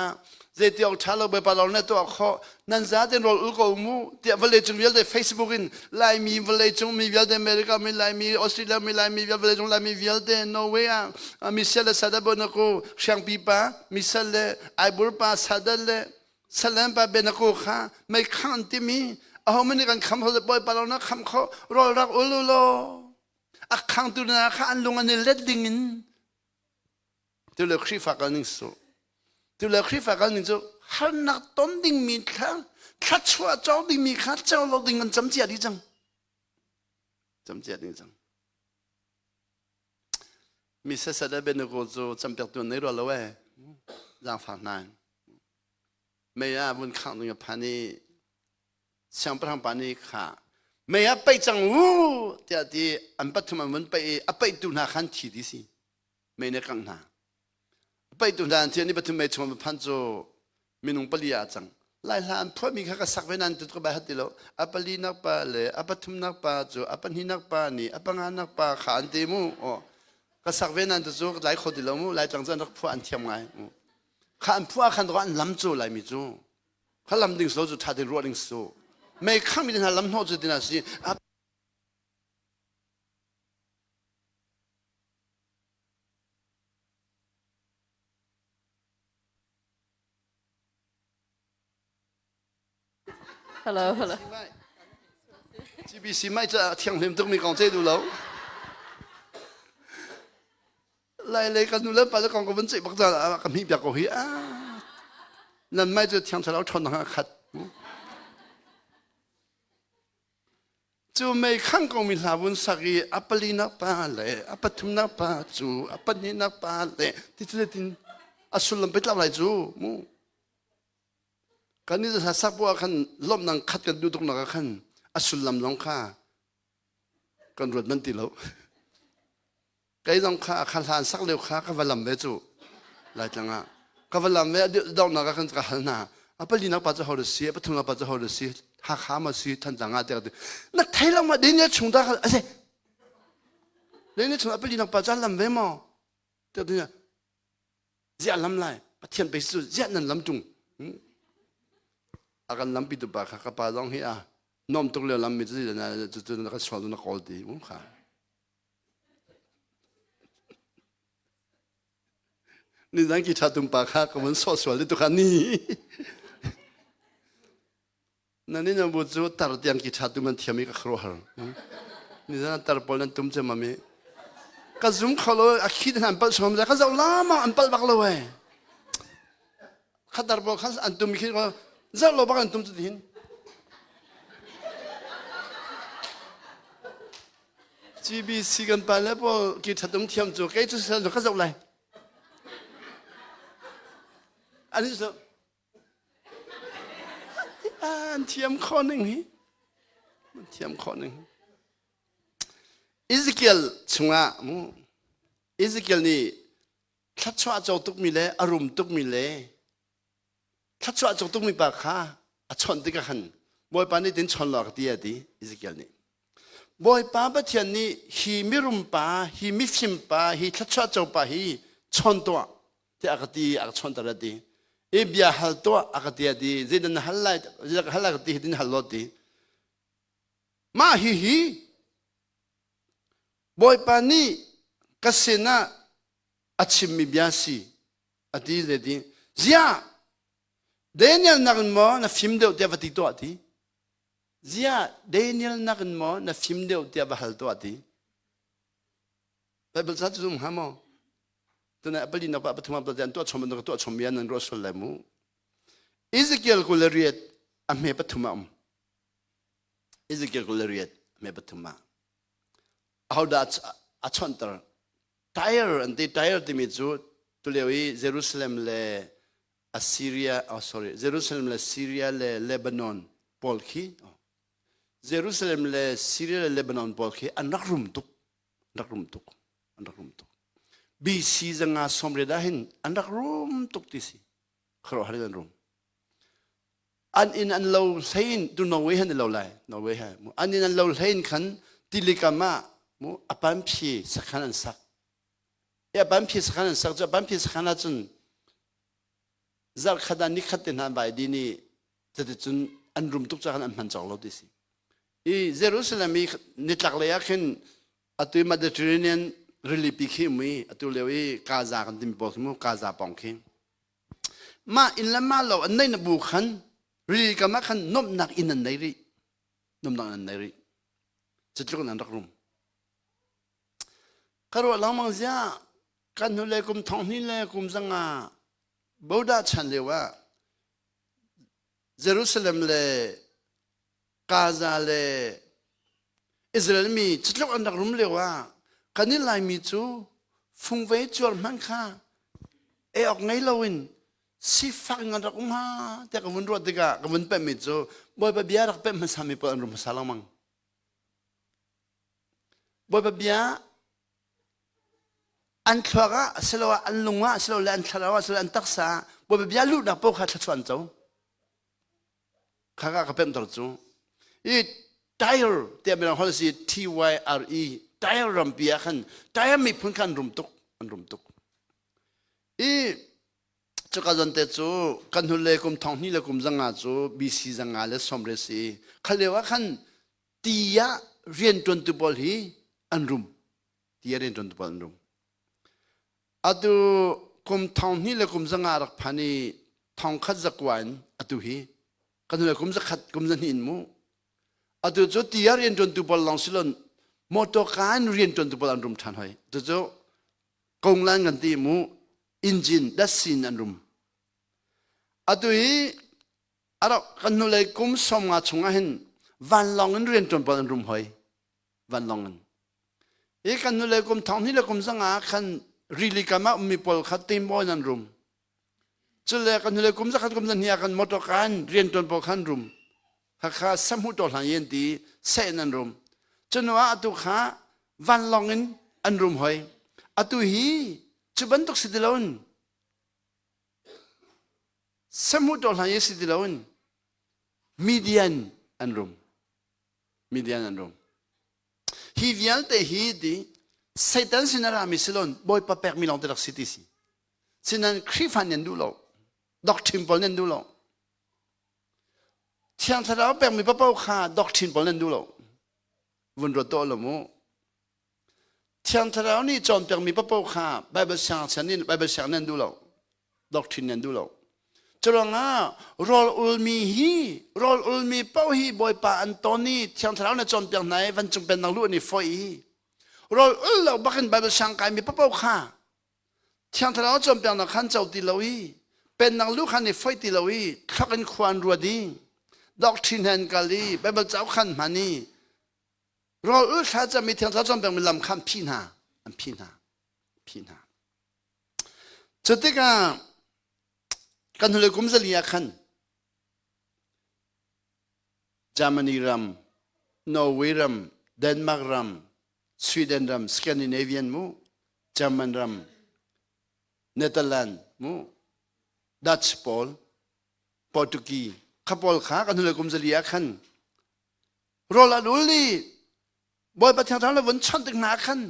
zeiti awk tha lo Bawipa lawng na tuah khawh nan za ten rawl ul ko mu tiah vawlei cung vialte Facebook in Laimi vawlei cung mi vialte America mi Laimi Australia mi Laimi vawlei cung Laimi vialte Norway ah Michelle le Sada Bonako Hriangpi pa Michelle le Aibur pa Sada le Salem pa Benako kha mei khang an timi aho man nih kan kham ho Bawipa lawng na kham kho rawl rak ul u law a khangtu hna kha an lung an i let ding in tu le Khrihfa kal ning su tu le Khrihfa kal ning cu harnak ton ding mi thla thlachuah cawk ding mi kha ceu lo ding an cam cia dih cang cam cia ding cang mi sasat a benuko cu campiak tu nei rua lo e zaangfak hna mei ah vun khang ding a phan i siangpahrang pa nih kha mei ah paih cang u tiah ti an pathum an vun paih i a paihtu hna khan thi ti si mei nih kangh hna a paihtu hna an thi ni pathum mei chung an phan cu minung pali ah cang lai hla an phuahmi kha ka sak ve nan tu ka bai hat ti lo a pali nak pa le a pathum nak pa cu a pahnih nak pa nih a panga nak pa kha an ti mu o ka sak ve nan tu cu lai kho ti lo mu lai tlang cu an rak phuah an thiam ngai kha an phuah khan an lam cu laimi cu kha lam ding so cu ṭha tein ruah ding su mei khangmi hna lam hnawh cu tina si. Hello, hello. GBC mai ca thianghlim tukmi kong ce du lo. Lai lei kan nu le pa le kong ka vun ceih bak ca ka hmi piak ko hi. Nan mai cu thiang thlarau ṭhawn a khat. Cu mei khang ko mi hla vun sak i a palinak pa le a pathumnak pa cu a pahnihnak pa le ti cu tin a sullam pe tlak lai cu mu. Kan i hla sak bu ah khan lawmhnak khat kan duh tuk nak ah khan a sullam zong kha kan ruat man ti lo. Kei zong kha kha hlan sak lio kha ka va lam ve cu Laitlang ah ka va lam ve donghnak ah khan ka hal hna a palinak pa cu ho si a pathumnak pa cu ho si Hakha ma si Thantlang ah tiah na thei lo ma Daniel chung ta kha ase Daniel chung a palinak pa cu an lam ve maw tiah ziah lam lai Pathian pe cu ziah nan lam tung a kan lampi tu pa kha ka pa zong hi a nom tuk lio lam mi cu cu na kan sual na kawl ti mu kha Nizan ki ṭha tum pa kha ka vun sawh sual tu kha ni. Na ni nan bu cu tar tiang ki ṭha tum an thiam i ka khuaruahhar. Nizan tar pawl nan tum cem ami. Ka zum kho lo a khi an palh som ka zoh lama an palh bak lo e. Khatar pawl khan an tum khi zoh lo bak an tum cu hin. GBC kan pa le pawl ki thatum thiam cu kei cu sal ka zoh lai. Ani cu an thiam kho ning hi an thiam kho ning. Ezekiel chungah mu Ezekiel nih thluachuah co tukmi le a rum tukmi le thluachuah cuk tukmi pa kha a chawnh tikah khan Bawipa nih tin chawn law ka ti a ti Ezekiel nih Bawipa Pathian nih hi mirum pa hi mifim pa hi thluachuah co pa hi chawn tuah tiah a ka ti a ka chawnter a ti i bia hal tuah a ka ti a ti zeidah na hal lai zeidah ka hal lai ka ti hi tin hal law ti mah hi hi Bawipa nih ka sinah a chimmi bia si a ti le ti ziah Daniel nakin maw na fim deuh tiah va ti tuah ti ziah Daniel nakin maw na fim deuh tiah va hal tuah ti Bible ca cu zum hnga maw tunai pali nak pa pathum ah an tuah chom bantuk tuah chom mi an ruah sual lai mu Ezekiel 28 a hme pathum a um Ezekiel 28 a hme pathum ah ahodah a chonter Tyre an ti. Tyre timi cu tulio i Jerusalem le Assyria, oh sorry, Jerusalem le Syria le Lebanon pawl khi, oh, Jerusalem le Syria le Lebanon pawl khi an rak rum tuk, an rak rum tuk, an rak rum tuk. BC zanga sawmriat ah hin an rak rum tuk ti si. Khuaruahhar in an rum. An inn an lo hlei in tu Norway han i lo lai. Norway he. An inn an lo hlei in khan tilikam ah mu apan phi sakhan an sak. I apan phi sakhan an sak cu apan phi sakhan ahcun zarh khat ah nikhat te hna vai di nih cuticun an rum tuk caah an hman cawk lo ti si. I Jerusalem i nitlak lei ah khin atu i Mediterranean rilipi khi um i atu lio i Gaza kan timi pawl khi mu Gaza pawng khi mah inn le mah lo an nei na bu khan rili kam ah khan nuamhnak inn an nei rih nuamhnak an nei rih cutluk in an rak rum ka ruah lengmang zia kan hnulei kum thong hnih le kum zanga Boda chan lio ah Jerusalem le Gaza le Israel mi cutluk an rak rum lio ah kan i Laimi cu fungvei cuar hmanh kha ei awk ngei loin sifak in an rak um ha tiah ka vun ruah tikah ka vun pemhmi cu Bawipa bia rak pemh hmasa mi pawl an rum hmasa lengmang. Bawipa bia an thluak ah asiloah an lung ah asilole an thlarau ah asilole an taksa ah Bawipa bia luhnak paoh kha thluachuah an co. Kha ka pemhter cu. I Tyre tiah mirang holh si T Y R E Tyre rampi ah khan Tyre miphun kha an rum tuk an rum tuk. I cuka zawn te cu kan hnulei kum thong hnih le kum zanga cu BC zanga le sawmre si. Kha lio ah khan ti ah rianṭuantu pawl hi an rum. Ti ah rianṭuantu pawl an rum. Atu kum thong hnih le kum zanga rak phan i thong khat zakua in atu hi kan hnulei kum zakhat kum zahnih in mu. Atu cu ti ah rianṭuantu pawl lawng silon motor ka in rianṭuantu pawl an rum ṭhan hoi. Cucu konglan kan ti mu engine datsin an rum. Atu hi arak kan hnulei kum 50 chungah hin vanlawng in rianṭuan pawl an rum hoi. Vanlawng in. Hi kan hnulei kum thong hnih le kum zanga khan rili kam ah ummi pawl kha timbawi in an rum. Cule kan hnulei kum zakhat kum zahnih ah kan motor kan rianṭuan pawl khan rum. Hakha samhu to hlan yen ti seh in an rum. Cunu ah atu kha vanlawng in an rum hoi. Atu hi cu bantuk si ti loin samhu to hlan yen si ti loin median an rum. Median an rum. Hi vialte hi ti Satan sin a rami silon Bawipa pekmi lawng te rak si ti si. Sinan Khrihfa nih an duh lo. Doctrine pawl nih an duh lo. Thiang Thlarau pekmi paoh kha doctrine pawl nih an duh lo. Vun ruat tuah lo mu. Thiang Thlarau nih cawnpiakmi paoh kha Bible siangngakchia nih Bible siang nih an duh lo. Doctrine nih an duh lo. Curuangah rawl ulmi hi rawl ulmi paoh hi Bawipa an ton i Thiang Thlarau nih cawnpiak hna i vancung pennak luh an i foih i rawl ul lo bakin Bible siang kaimi paoh kha Thiang Thlarau cawnpiaknak khan co ti lo i pennak lu khan i foih ti lo i thluak in khua an ruat i doctrine he an kal i Bible cauk khan hman i rawl ul thla cami Thiang Thlarau cawnpiakmi lam kha an phih hna an phih hna phih hna cu tikah kan hnulei kum zali ah khan Germany ram Norway ram Denmark ram Sweden ram Scandinavian mu German ram Netherlands mu Dutch pawl Portuguese kha pawl kha kan hnulei kum zali ah khan rawl an ul i Bawipa Thiang Thlarau le vun chawnh tik hna khan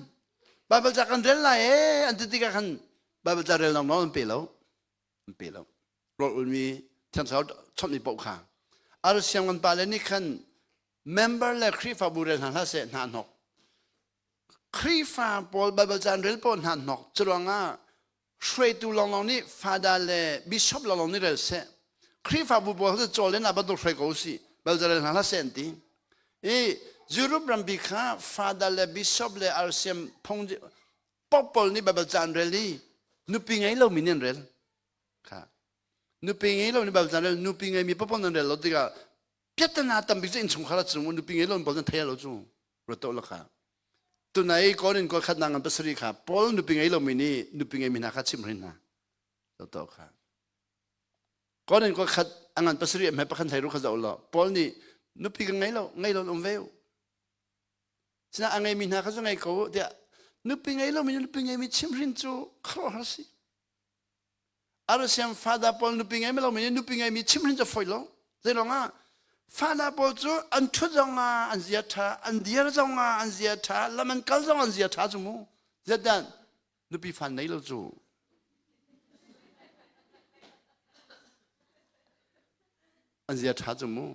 Bible ca kan rel lai ee an ti tikah khan Bible ca rel nawl an pe lo an pe lo rawl ulmi Thiang Thlarau chawnhmi paoh kha arsiam kan pale nih khan member le Khrihfabu rel hna hlah seh hna hnok Khrihfa pawl Bible ca an rel pawl hna hnok curuangah hruaitu lawnglawng nih fada le bishop lawnglawng nih rel seh Khrihfabu pawl cu cawl in ah bantuk hruai ko usih belzarel hna hlah seh an ti i Europe rampi kha fada le bishop le RCM phung pop pawl nih Bible ca an rel i nupi ngei lomi nih an rel kha nupi ngei lo nih Bible ca an rel nupi ngeimi paoh nan rel lo tikah piatana tambik cu innchungkhar ah cung nupi ngei lo pawl nan thei lo cu ruat lo kha tunai Korin kol khat nang pasarih kha Paul nupi ngei lomi nih nupi ngeimi hna kha chim hrin hna to kha Korin kol khat angan pasarih hme pakhan thai ru kha zoh lo Paul nih nupi ka ngei lo ngei lo um ve sina a ngeimi hna kha cu ngei ko tiah nupi ngei lomi nupi ngeimi chim hrin cu khuaruahhar si Arasiam fada pawl nupi ngei lomi nih nupi ngeimi chim hrin cu foi lo. Zeilong ah fana pawl cu an ṭhut zong ah an zia ṭha, an dir zong ah an zia ṭha, lam an kal zong an zia ṭha cu mu. Zetan nupi fan nei lo cu. An zia ṭha cu mu.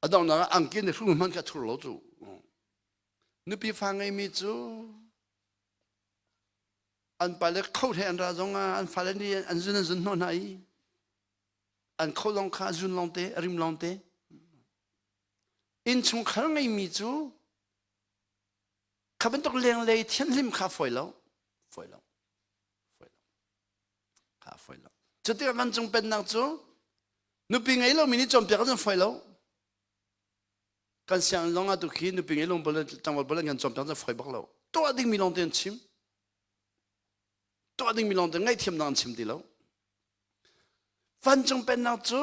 A donghnak ah angki nih hru hmanh kha thur lo cu. Nupi fa ngeimi cu an pale kho he an ra zong ah an fale nih an zun an zun hnawh hna i an kho lawng kha a zun lawng te a rim lawng te innchungkhar ngeimi cu kha bantuk lenglei thianhlim kha fawi lo fawi lo fawi lo kha fawi lo cutikah vancung pennak cu nupi ngei lomi nih cawnpiak an fawi lo kan sianginn zong ah tu khi nupi ngei lo bal tlangval bal kan cawnpiak cu fawi bak lo tuah dingmi lawng te an chim tuah dingmi lawng te ngaihthiamnak an chim ti lo vancung pennak cu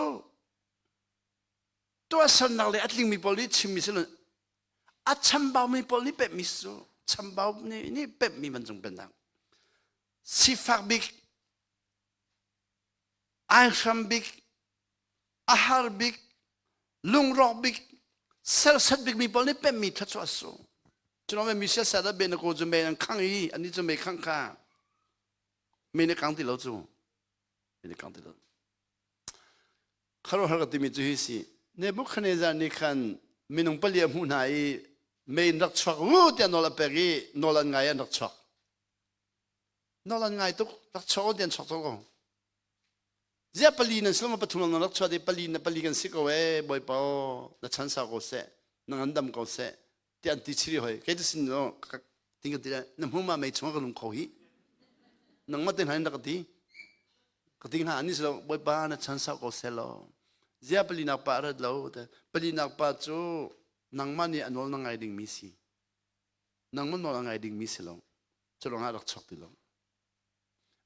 tuahsernak le a tlingmi pawl nih chimmi si lo a chambaumi pawl nih pemhmi cu chambau nih nih pemhmi vancung pennak sifak bik aihram bik a har bik lungrawk bik serset bik mi pawl nih pemhmi thluachuah su cuno mi siasat ah ben ko cu mei an khang i ani cu mei khang kha mei ne kang ti lo cu mei ne kang ti lo kharuahhar ka timi cu hi si Nebuchadnezzar nih khan minung pali a hmuh hna i mei in rak chuak u tiah nawl a pek i nawl an ngai an rak chuak nawl an ngai tuk rak chuak u tiah an chuak colh ko Ziah pali nan si lo pathum nan rak chuah i pali na pali kan si ko ee bawipa aw na chan sau ko seh na ngandam ko seh tiah an ti chiri hoi kei ti sin no ting ka ti na hmu ma mei chung ka lung kho hi nangmah te hna in rak ka ti ka ti hna ani si lo bawipa na chan sau ko seh law ziah pali nak pa rat lo pali nak pa cu nangmah nih a nawl na ngai ding mi si nangmah nawl a ngai ding mi si lo cu ruangah rak chuak ti lo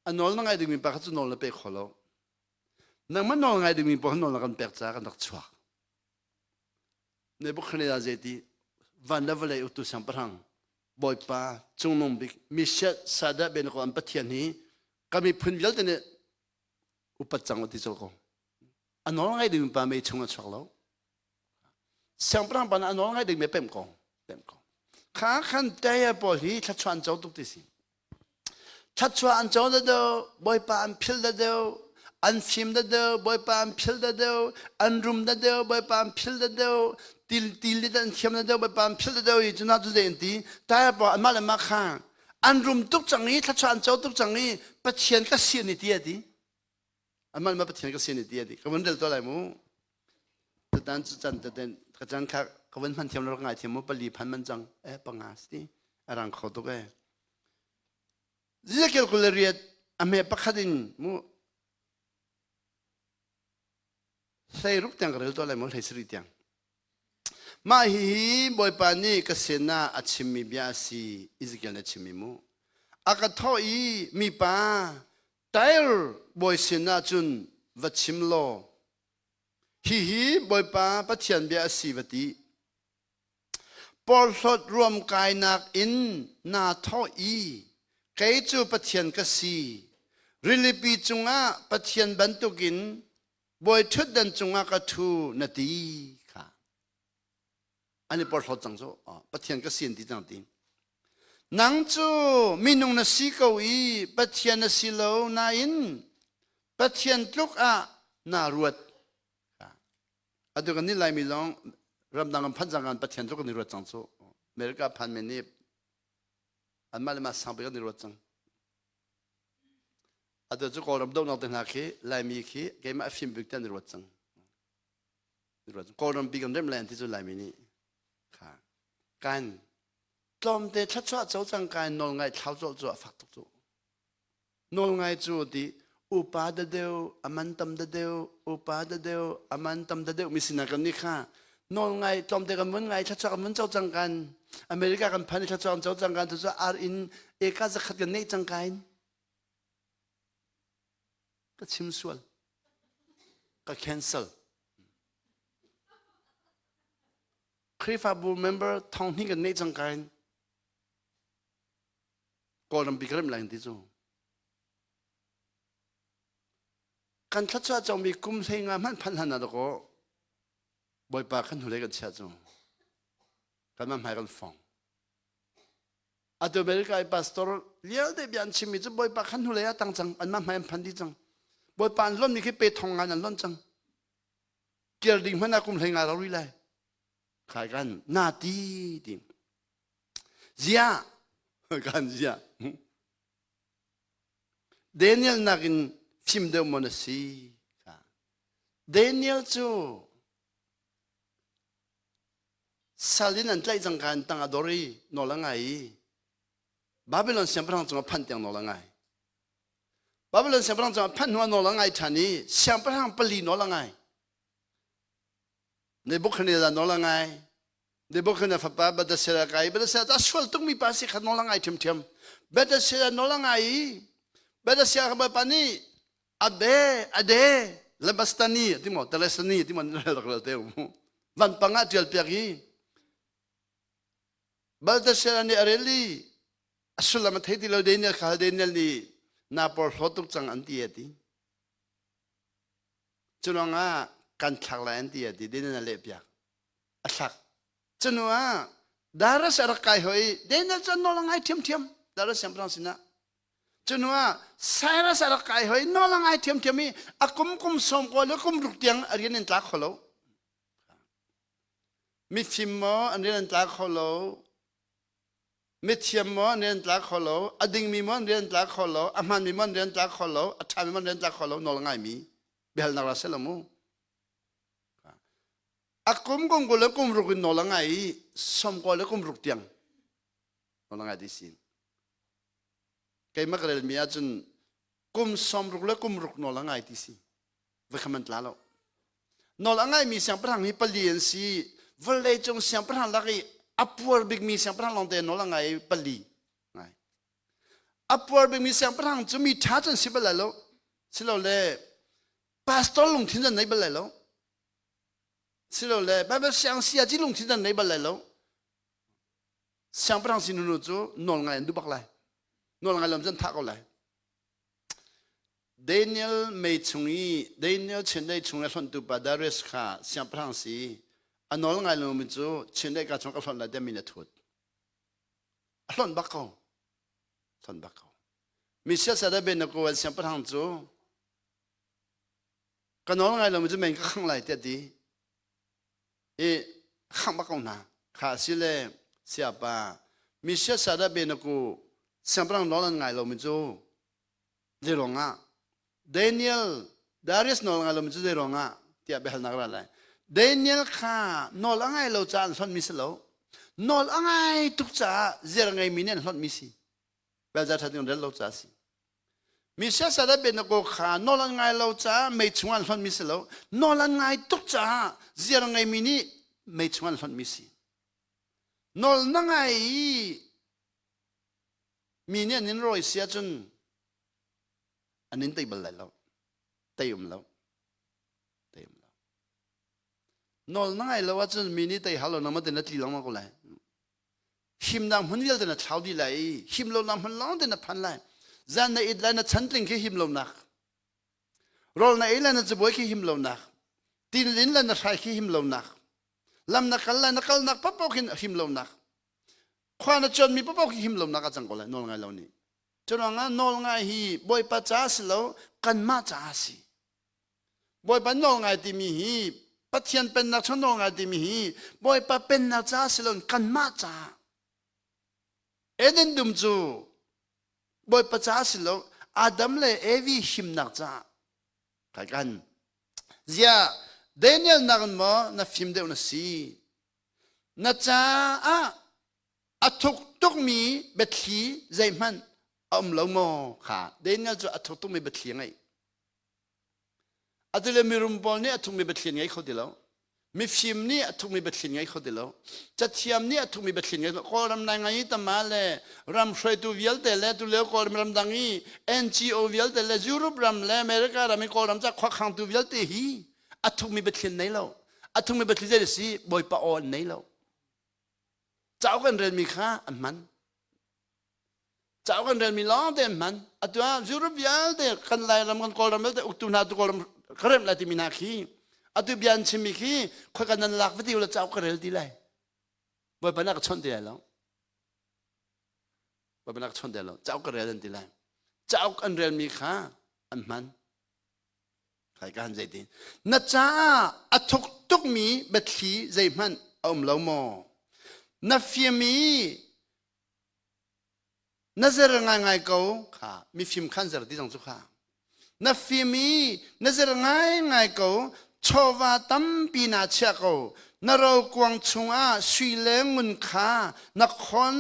A nawl na ngai dingmi pa kha cu nawl na pe kho lo. Nangmah nawl ngai dingmi pawl nawl na kan pek caah kan rak chuak. Nebuchadnezzar zeiti van le vawlei uktu siangpahrang Bawipa cungnung bik Mesiah Sadah Benako an Pathian hi ka miphun vialte nih upat cang u ti colh ko. A nawl ngai dingmi pa mei chung a chuak lo. Siangpahrang pa nih a nawl ngai dingmi a pemh ko. Pemh ko. Kha khan Tyre pawl hi thluachuah an co tuk ti si. Thluachuah an co deuh, Bawipa an philh deuh, an fim deuh, Bawipa an philh deuh, an rum deuh, Bawipa an philh deuh, til til li an thiam deuh, Bawipa an philh deuh i cu na cu zei an ti. Tyre pawl anmah le mah kha an rum tuk cang i thluachuah an co tuk cang i Pathian ka si an i ti a ti. Anmah le mah Pathian ka si an i ti a ti. Ka vun rel tuah lai mu. Tutan cu can teten ka can kha ka vun hman thiam lo rak ngai thiam mu pali phan man cang eh panga si a rang kho tuk eh. Ezekiel 28 a hme pakhat in mu hlei ruk tiang ka rel tuah lai mu hlei sarih tiang. Mah hihi Bawipa nih ka sinah a chimmi bia a si, Ezekiel nih a chimmi mu. A ka thawh i mipa, Tair bawi sinah cun va chim law, hihi Bawipa Pathian bia a si va ti. Porhlawt ruamkainak in naa thawh i kei cu Pathian ka si. Rilipi cungah Pathian bantukin bawi ṭhutdan cungah ka ṭhu na ti kha an i porhlawt cang cu Pathian ka si an ti cang ti nang cu minung na si ko i Pathian na si lo nain Pathian tluk ah naa ruat atu kan nih Laimi zong ramdang kan phanh cang kan Pathian tluk kan i ruat cang cu America phan men nih anmah le mah sangpi kan i ruat cang Atu cu Kawlram dohnak te hna khi Laimi khi keimah a fim bik ti an i ruat cang. Kawlram pi kan remh lai an ti cu Laimi nih. Kha. Kan tlawmte thluachuah co cang kai nawl ngai thlau colh cu a fak tuk cu. Nawl ngai cu ti upa da deuh aman tam da deuh upa da deuh aman tam da deuh mi sinak kan nih kha nawl ngai tlawmte kan mun ngai thluachuah kan mun co cang kan America kan phan i thluachuah kan co cang kan tu cu ar in eka zakhat kan neih cang kain Ka chim sual. Ka cancel. Khrihfabu member thong hnih kan neih cang kain Kawlram pi ka remh lai ti cu. Kan thluachuah cawngmi kum hlei nga hmanh phanh hlan ah dakaw Bawipa kan hnulei kan chiah cu kanmah hmai kan fong. Atu America i pastor vialte bia an chimmi cu Bawipa khan hnulei ah tang cang anmah hmai an phan dih cang. Bawipa an lonmi khi pe thong ngan an lon cang. Kir ding hmanh ah kum hlei nga rau rih lai. Khai kan na ti ti. Zia kan zia. Daniel nakin fim deuh maw na si? Daniel cu sal in an tlaih cangka in tang a dor i nawl a ngai i Babylon siangpahrang cungah phanh tiang nawl a ngai. Babylon siangpahrang cungah phanh hnu ah nawl a ngai ṭhan i siangpahrang pali nawl a ngai. Nebuchadnezzar nawl a ngai. Nebuchadnezzar fapa Belshazzar kai Belshazzar a sual tukmi pa si kha nawl a ngai ṭhiamṭhiam. Belshazzar nawl a ngai i Belshazzar kha Bawipa nih abe ade lebastani ti maw telesani ti maw rak rel te mu van pang ah ṭial piak i Baltasar nih a rel i a sullam a thei ti lo Daniel kha Daniel nih na porhlaw tuk cang an ti a ti. Cu ruangah kan thlak lai an ti a ti Daniel a leh piak. A thlak. Cu hnu ah Darius a rak kai hoi Daniel cu nawl a ngai ṭhiamṭhiam Darius siangpahrang sinah. Cu hnu ah Cyrus a rak kai hoi nawl a ngai ṭhiamṭhiam i a kum kum sawm kaw le kum ruk tiang a rian in tla kho lo. Mifim maw an rian an tla kho lo. Mithiam maw an rian tla kho lo. A dingmi maw an rian tla kho lo. A hmaanmi maw an rian tla kho lo. A ṭhami maw an rian tla kho lo. Nawl ngaimi biahalnak ra seh lo mu. A kum kum kul le kum ruk in nawl a ngai i som kaw le kum ruk tiang nawl a ngai ti si. Keimah ka relmi ahcun kum som ruk le kum ruk nawl a ngai ti si. Voikhat man tla lo. Nawl a ngaimi siangpahrang hi pali an si. Vawlei cung siangpahrang lak i a puar bikmi siangpahrang lawngte nawl a ngai pali ngai. A puar bikmi siangpahrang cu mi ṭha cu an si bal lai lo. Silole pastor lungthin an nei bal lai lo. Silole Bible siang siaci lungthin an nei bal lai lo. Siangpahrang sinunu cu nawl ngai an duh bak lai. Nawl ngai lo cun thah ko lai. Daniel mei chung i Daniel chiandeih chung i a hlonhtu pa Darius kha siangpahrang si a nawl ngai lomi cu chiandeih ka chung ka hlonh lai tiah min a thut. A hlonh bak ko. Hlonh bak ko. Mi siasat a ben ko an siangpahrang cu ka nawl ngai lomi cu men ka khangh lai tiah ti. I khangh bak ko hna. Kha si le siapa mi siasat a ben ko siangpahrang nawl an ngai lomi cu zei ruangah Daniel Darius nawl ngai lomi cu zei ruangah tiah biahalnak ra lai Daniel kha nawl a ngai lo caah an hlonhmi si lo nawl a ngai tuk caah ziar ngeimi nih an hlonhmi si Belza ṭhat in rel lo caah si mi siasal a Abednego kha nawl an ngai lo caah mei chung an hlonhmi si lo nawl an ngai tuk caah ziar ngeimi nih mei chung an hlonhmi si nawl na ngai i Mi nih an in rawi si ahcun an in tei bal lai lo. Tei um lo. Tei um lo. Nawl na ngai lo ahcun mi nih tei hal lo nangmah te na tli lengmang ko lai. Himnak hmun vialte na thlau dih lai i him lonak hmun lawng te na phan lai. Zan na it lai na chantling khi him lonak. Rawl na ei lai na cabuai khi him lonak. Tinlin lai na hrai khi him lonak. Lam na kal lai na kalnak paohpaoh khin him lonak. Khua na cuanmi paoh khi him lonak a cang ko lai nawl ngai lo nih. Curuangah nawl ngai hi Bawipa ca si lo kanmah ca a si. Bawipa nawl ngai timi hi Pathian pennak chung nawl ngai timi hi Bawipa pennak ca si lo kanmah ca. Eden dum cu Bawipa ca si lo Adam le Evi himnak ca. Kai kan. Zia Daniel nakin maw na fim deuh na si. Na caah a thuk tukmi biathli zeihmanh a um lo maw kha Daniel cu a thuk tukmi biathli a ngeih. Atu le mirum pawl nih a thukmi biathli an ngei kho ti lo. Mifim nih a thukmi biathli an ngei kho ti lo. Cathiam nih a thukmi biathli an ngei Kawlram nai ngai tama le ram hruaitu vialte le tulio Kawlram ramdang i NGO vialte le Europe ram le America ram i Kawlram ca khuakhangtu vialte hi a thukmi biathli an nei lo a thukmi biathli zei si bawipa aw an nei lo cauk an relmi kha an hman. Cauk an relmi lawng te an hman. Atu ah Europe vialte kan Lairam kan Kawlram vialte uktu hna tu Kawlram ka remh lai timi hna khi atu bia an chimmi khi khoi kan nan lak va ti ula cauk ka rel ti lai. Bawipa na ka chawnh ti lai lo. Bawipa na ka chawnh ti lai lo. Cauk ka rel an ti lai. Cauk an relmi kha an hman. Kai ka han zeitin. Na caah a thuk tukmi biathli zeihmanh a um lo maw? Na fim i na zer ngaingai ko kha mifim khan zer ti zong cu kha na fim i na zer ngaingai ko chawva tampi naa chiah ko na rokuang chungah sui le ngun kha na khon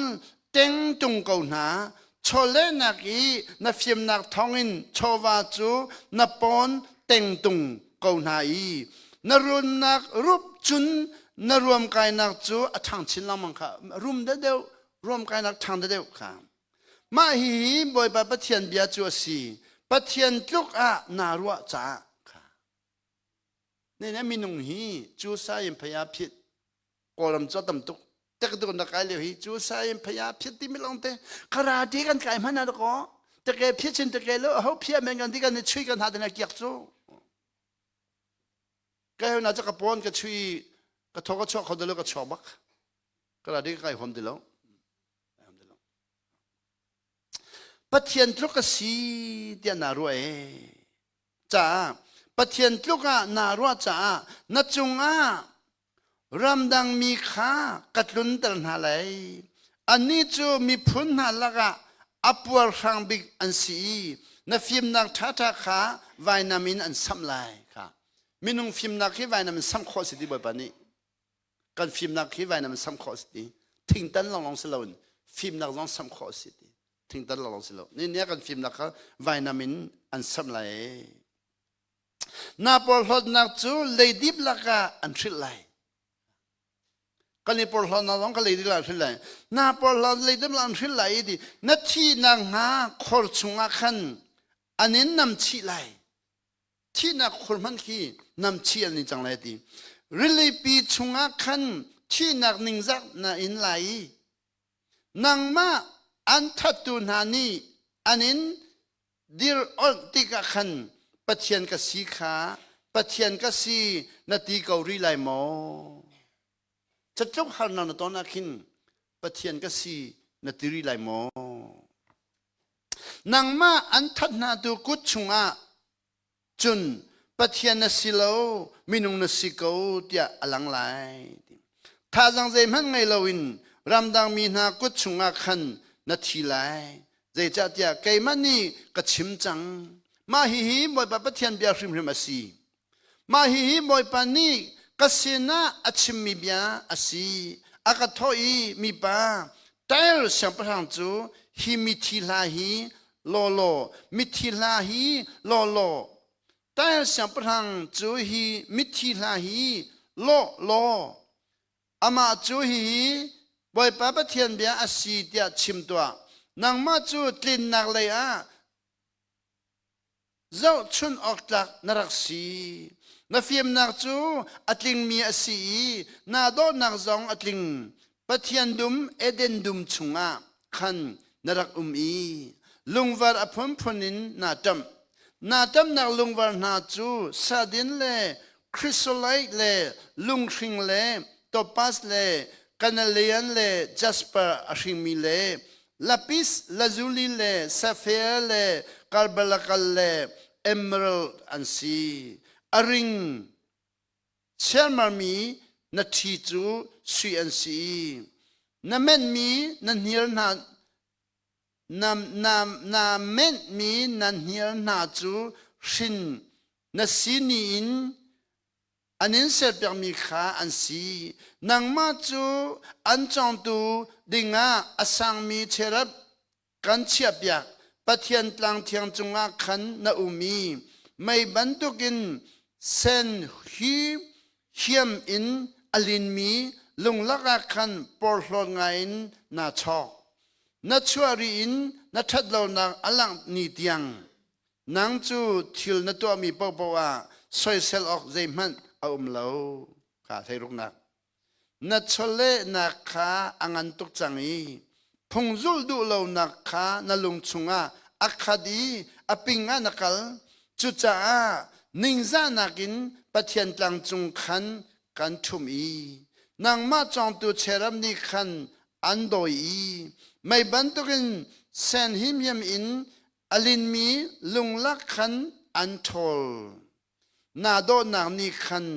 tengtung ko hna chawlehnak i na fimnak thawngin chawva cu na pawn tengtung ko hna i na runnak rup cun na ruamkainak cu a ṭhang chin lengmang kha rum deuhdeuh ruamkainak ṭhang deuhdeuh kha mah hihi Bawipa Pathian bia cu a si Pathian tluk ah naa ruah caah kha ne ne minung hi cu sa in phei ah phit Kawlram cu a tam tuk tek tuk na kai lio hi cu sa in phei ah phit ti mi long te karate kan kai hmanh ah ko teke phit chin teke lo ho phia men kan ti kan ni chui kan ha te kiak cu ka heu na cha ka pon ka chui ka tho ka chuak kho dalo ka chuak bak karate ka kai hom ti lo Pathian tluk a si tiah naa ruah ee. Caah Pathian tluk ah naa ruah caah na cungah ramdang mi kha ka tlunter hna lai. Annih cu miphun hna lakah a puarhrang bik an si i na fimnak ṭhaṭha kha vainam in an samh lai kha. Minung fimnak hi vainam in samh khawh a si ti Bawipa nih. Kan fimnak hi vainam in samh khawh a si ti. Thingtan lawnglawng si loin fimnak zong samh khawh a si ti. Thingtan lawnglawng si lo. Ni ni kan fimnak kha vainam in an samh lai. Na porhlawtnak cu leidip lakah an hrilh lai. Kan i porhlawtnak zong kha leidip lakah an hrilh lai. Na porhlawt leidip lakah an hrilh lai i ti na thihnak hnga khor chungah khan an in nam chih lai. Thihnak khor hmanh khi nam chih an ni cang lai ti. Rilipi chungah khan thihnak ningzak na in lai i nangmah an thattu hna nih an in dir onh tikah khan Pathian ka si kha Pathian ka si na ti ko rih lai maw? Catluk harnak na ton ah khin Pathian ka si na ti rih lai maw? Nangmah an that hna tu kut chungah cun Pathian na si lo, minung na si ko tiah a lang lai. Thazang zeihmanh ngei loin ramdang mi hna kut chungah khan na thi lai. Zeicahtiah keimah nih ka chim cang. Mah hihi Bawipa Pathian bia hrimhrim a si. Mah hihi Bawipa nih ka sinah a chimmi bia a si. A ka thawh i mipa, Tair siangpahrang cu hi mithi hla hi lawlaw mithi hla hi lawlaw Tair siangpahrang cu hi mithi hla hi lawh law amah cu hihi Bawipa Pathian bia a si tiah chim tuah nangmah cu tlinnak lei ah zohchun awk tlak na rak si. Na fimnak cu a tlingmi a si i naa dawhnak zong a tling. Pathian dum Eden dum chungah khan na rak um i lungvar a phunphun in naa ṭamh. Naa ṭamhnak lungvar hna cu sardine le chrysolite le lunghring le topaz le carnelian le jasper a hringmi le lapis lazuli le sapphire le carbuncle le emerald an si. A ring chiarmarmi na ṭhi cu sui an si. Na menhmi na hniar hna na, na, na menhmi na hniar hna cu hrin na si ni in an in serpiakmi kha an si. Nangmah cu an cawngtu dingah a sangmi cherub kan chiahpiak. Pathian tlang thiang cungah khan na um i mei bantukin sen hi hiam in a linmi lunglak ah khan porhlawt ngaiin naa chawk. Na chuah ri in na ṭhatlonak a langh ni tiang Nang cu thil na tuahmi paohpaoh ah soisel awk zeihmanh a um lo. Kha hleiruknak. Na chawlehnak kha a ngan tuk cang i. Phung zulh duh lonak kha na lung chungah a khat i a ping ah na kal. Cucaah ningzahnak in Pathian tlang cung khan kan ṭhumh i nangmah cawngtu cherub nih khan an dawi i mei bantukin sen himhiam in a linmi lunglak khan an ṭhawl. Naa dawhnak nih khan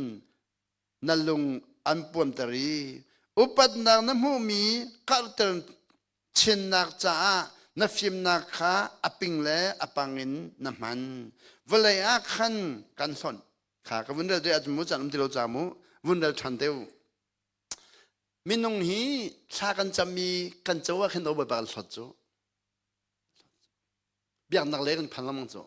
na lung an puamter i upatnak na hmuhmi karhter chinnak caah na fimnak kha a ping le a pang in na hman. Vawlei ah khan kan hlonh. Kha ka vun rel te ahcun mu caan um ti lo ca mu vun rel ṭhan te u. Minung hi thla kan cammi kan co ah khin do Bawipa kan hlawt cu. Biaknak lei kan phan lengmang cu.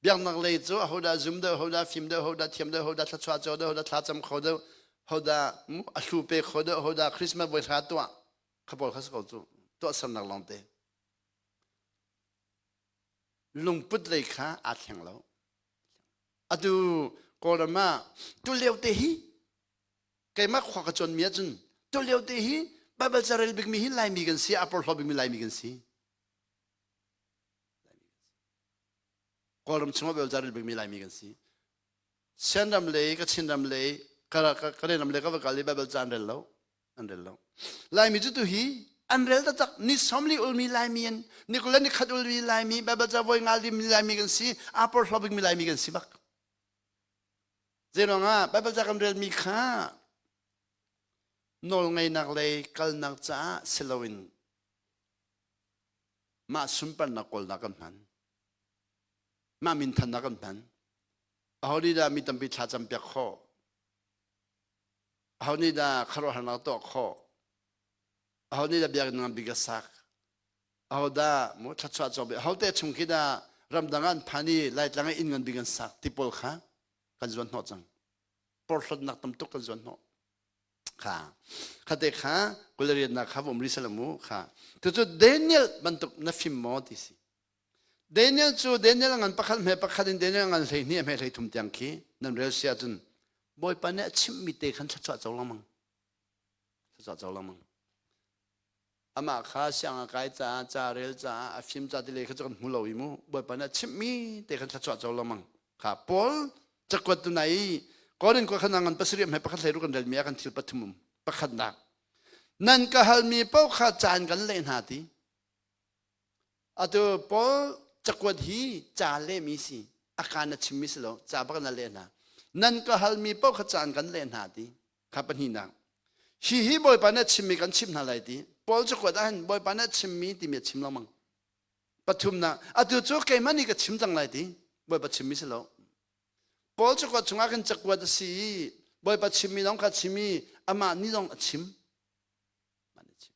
Biaknak lei cu ahodah zum deuh, ahodah fim deuh, ahodah thiam deuh, ahodah thluachuah co deuh, ahodah thlacam kho deuh, ahodah a hlu pe kho deuh, ahodah Christmas voi hra tuah kha pawl kha si ko cu tuahsernak lawngte. Lungput lei kha aa thleng lo. Atu Kawlram ah tulio te hi keimah khua ka cawnmi ahcun tulio te hi Baibal carel bikmi hi Laimi kan si, a porhlaw bikmi Laimi kan si. Kawlram chungah Baibal carel bikmi Laimi kan si. Sianram lei, Kachin ram lei, Karen ram lei ka va kal i Baibal ca an rel lo. An rel lo. Laimi cu tu hi an rel taktak. Ni sawmli ulmi Laimi an, ni kul le ni khat ulmi Laimi, Baibal ca voi nga limmi Laimi kan si, aa porhlaw bikmi Laimi kan si bak. Zeiruangah Baibal ca kan relmi kha nawlngeinak lei kalnak caah si loin mah sunparnak kawlnak kan hman. Mah minthannak kan hman. Aho nih dah mi tampi thlacam piak khawh? Aho nih dah khuaruahharnak tuah khawh? Aho nih dah biakinn ngan bik a sak? Aho dah mu thluachuah cawk bik? Aho te chung khi dah ramdang ah an phan i Laitlang ah inn ngan bik an sak ti pawl kha kan zuan hnawh cang. Porhlawtnak tam tuk kan zuan hnawh. Kha khate kha kulariatnak kha um ri salam mu kha. Tucu Daniel bantuk na fim maw ti si. Daniel cu Daniel ngan pakhat hme pakhat in Daniel ngan 12 hme 33 tiang khi nan rel si ahcun Bawipa nih a chimhmi te khan thluachuah co lengmang. Thluachuah co lengmang. Amah kha siang a kai caah ca rel caah a fim ca ti le kha cu kan hmu lo i mu Bawipa nih a chimhmi te khan thluachuah co lengmang. Kha Paul cakuat tu nai Korin khua khan ngan pasarih hme pakhat hlei ru kan relmi ah kan thil pathum um. Pakhatnak nan ka halmi paoh kha caan kan leh hna ti. Atu Paul cakuat hi ca lehmi si. A kaan na chimmi si lo. Ca bak na leh hna. Nan ka halmi paoh kha caan kan leh hna ti. Kha pahnihnak. Hi hi Bawipa nih a chimmi kan chimh hna lai ti. Paul cakuat ah hin Bawipa nih a chimmi timi a chim lengmang. Pathumnak. Atu cu keimah nih ka chim cang lai ti. Bawipa chimmi si lo. Paul cakuat chungah khin cakuat a si i Bawipa chimmi zong kha chim i amah nih zong a chim. Amah nih a chim.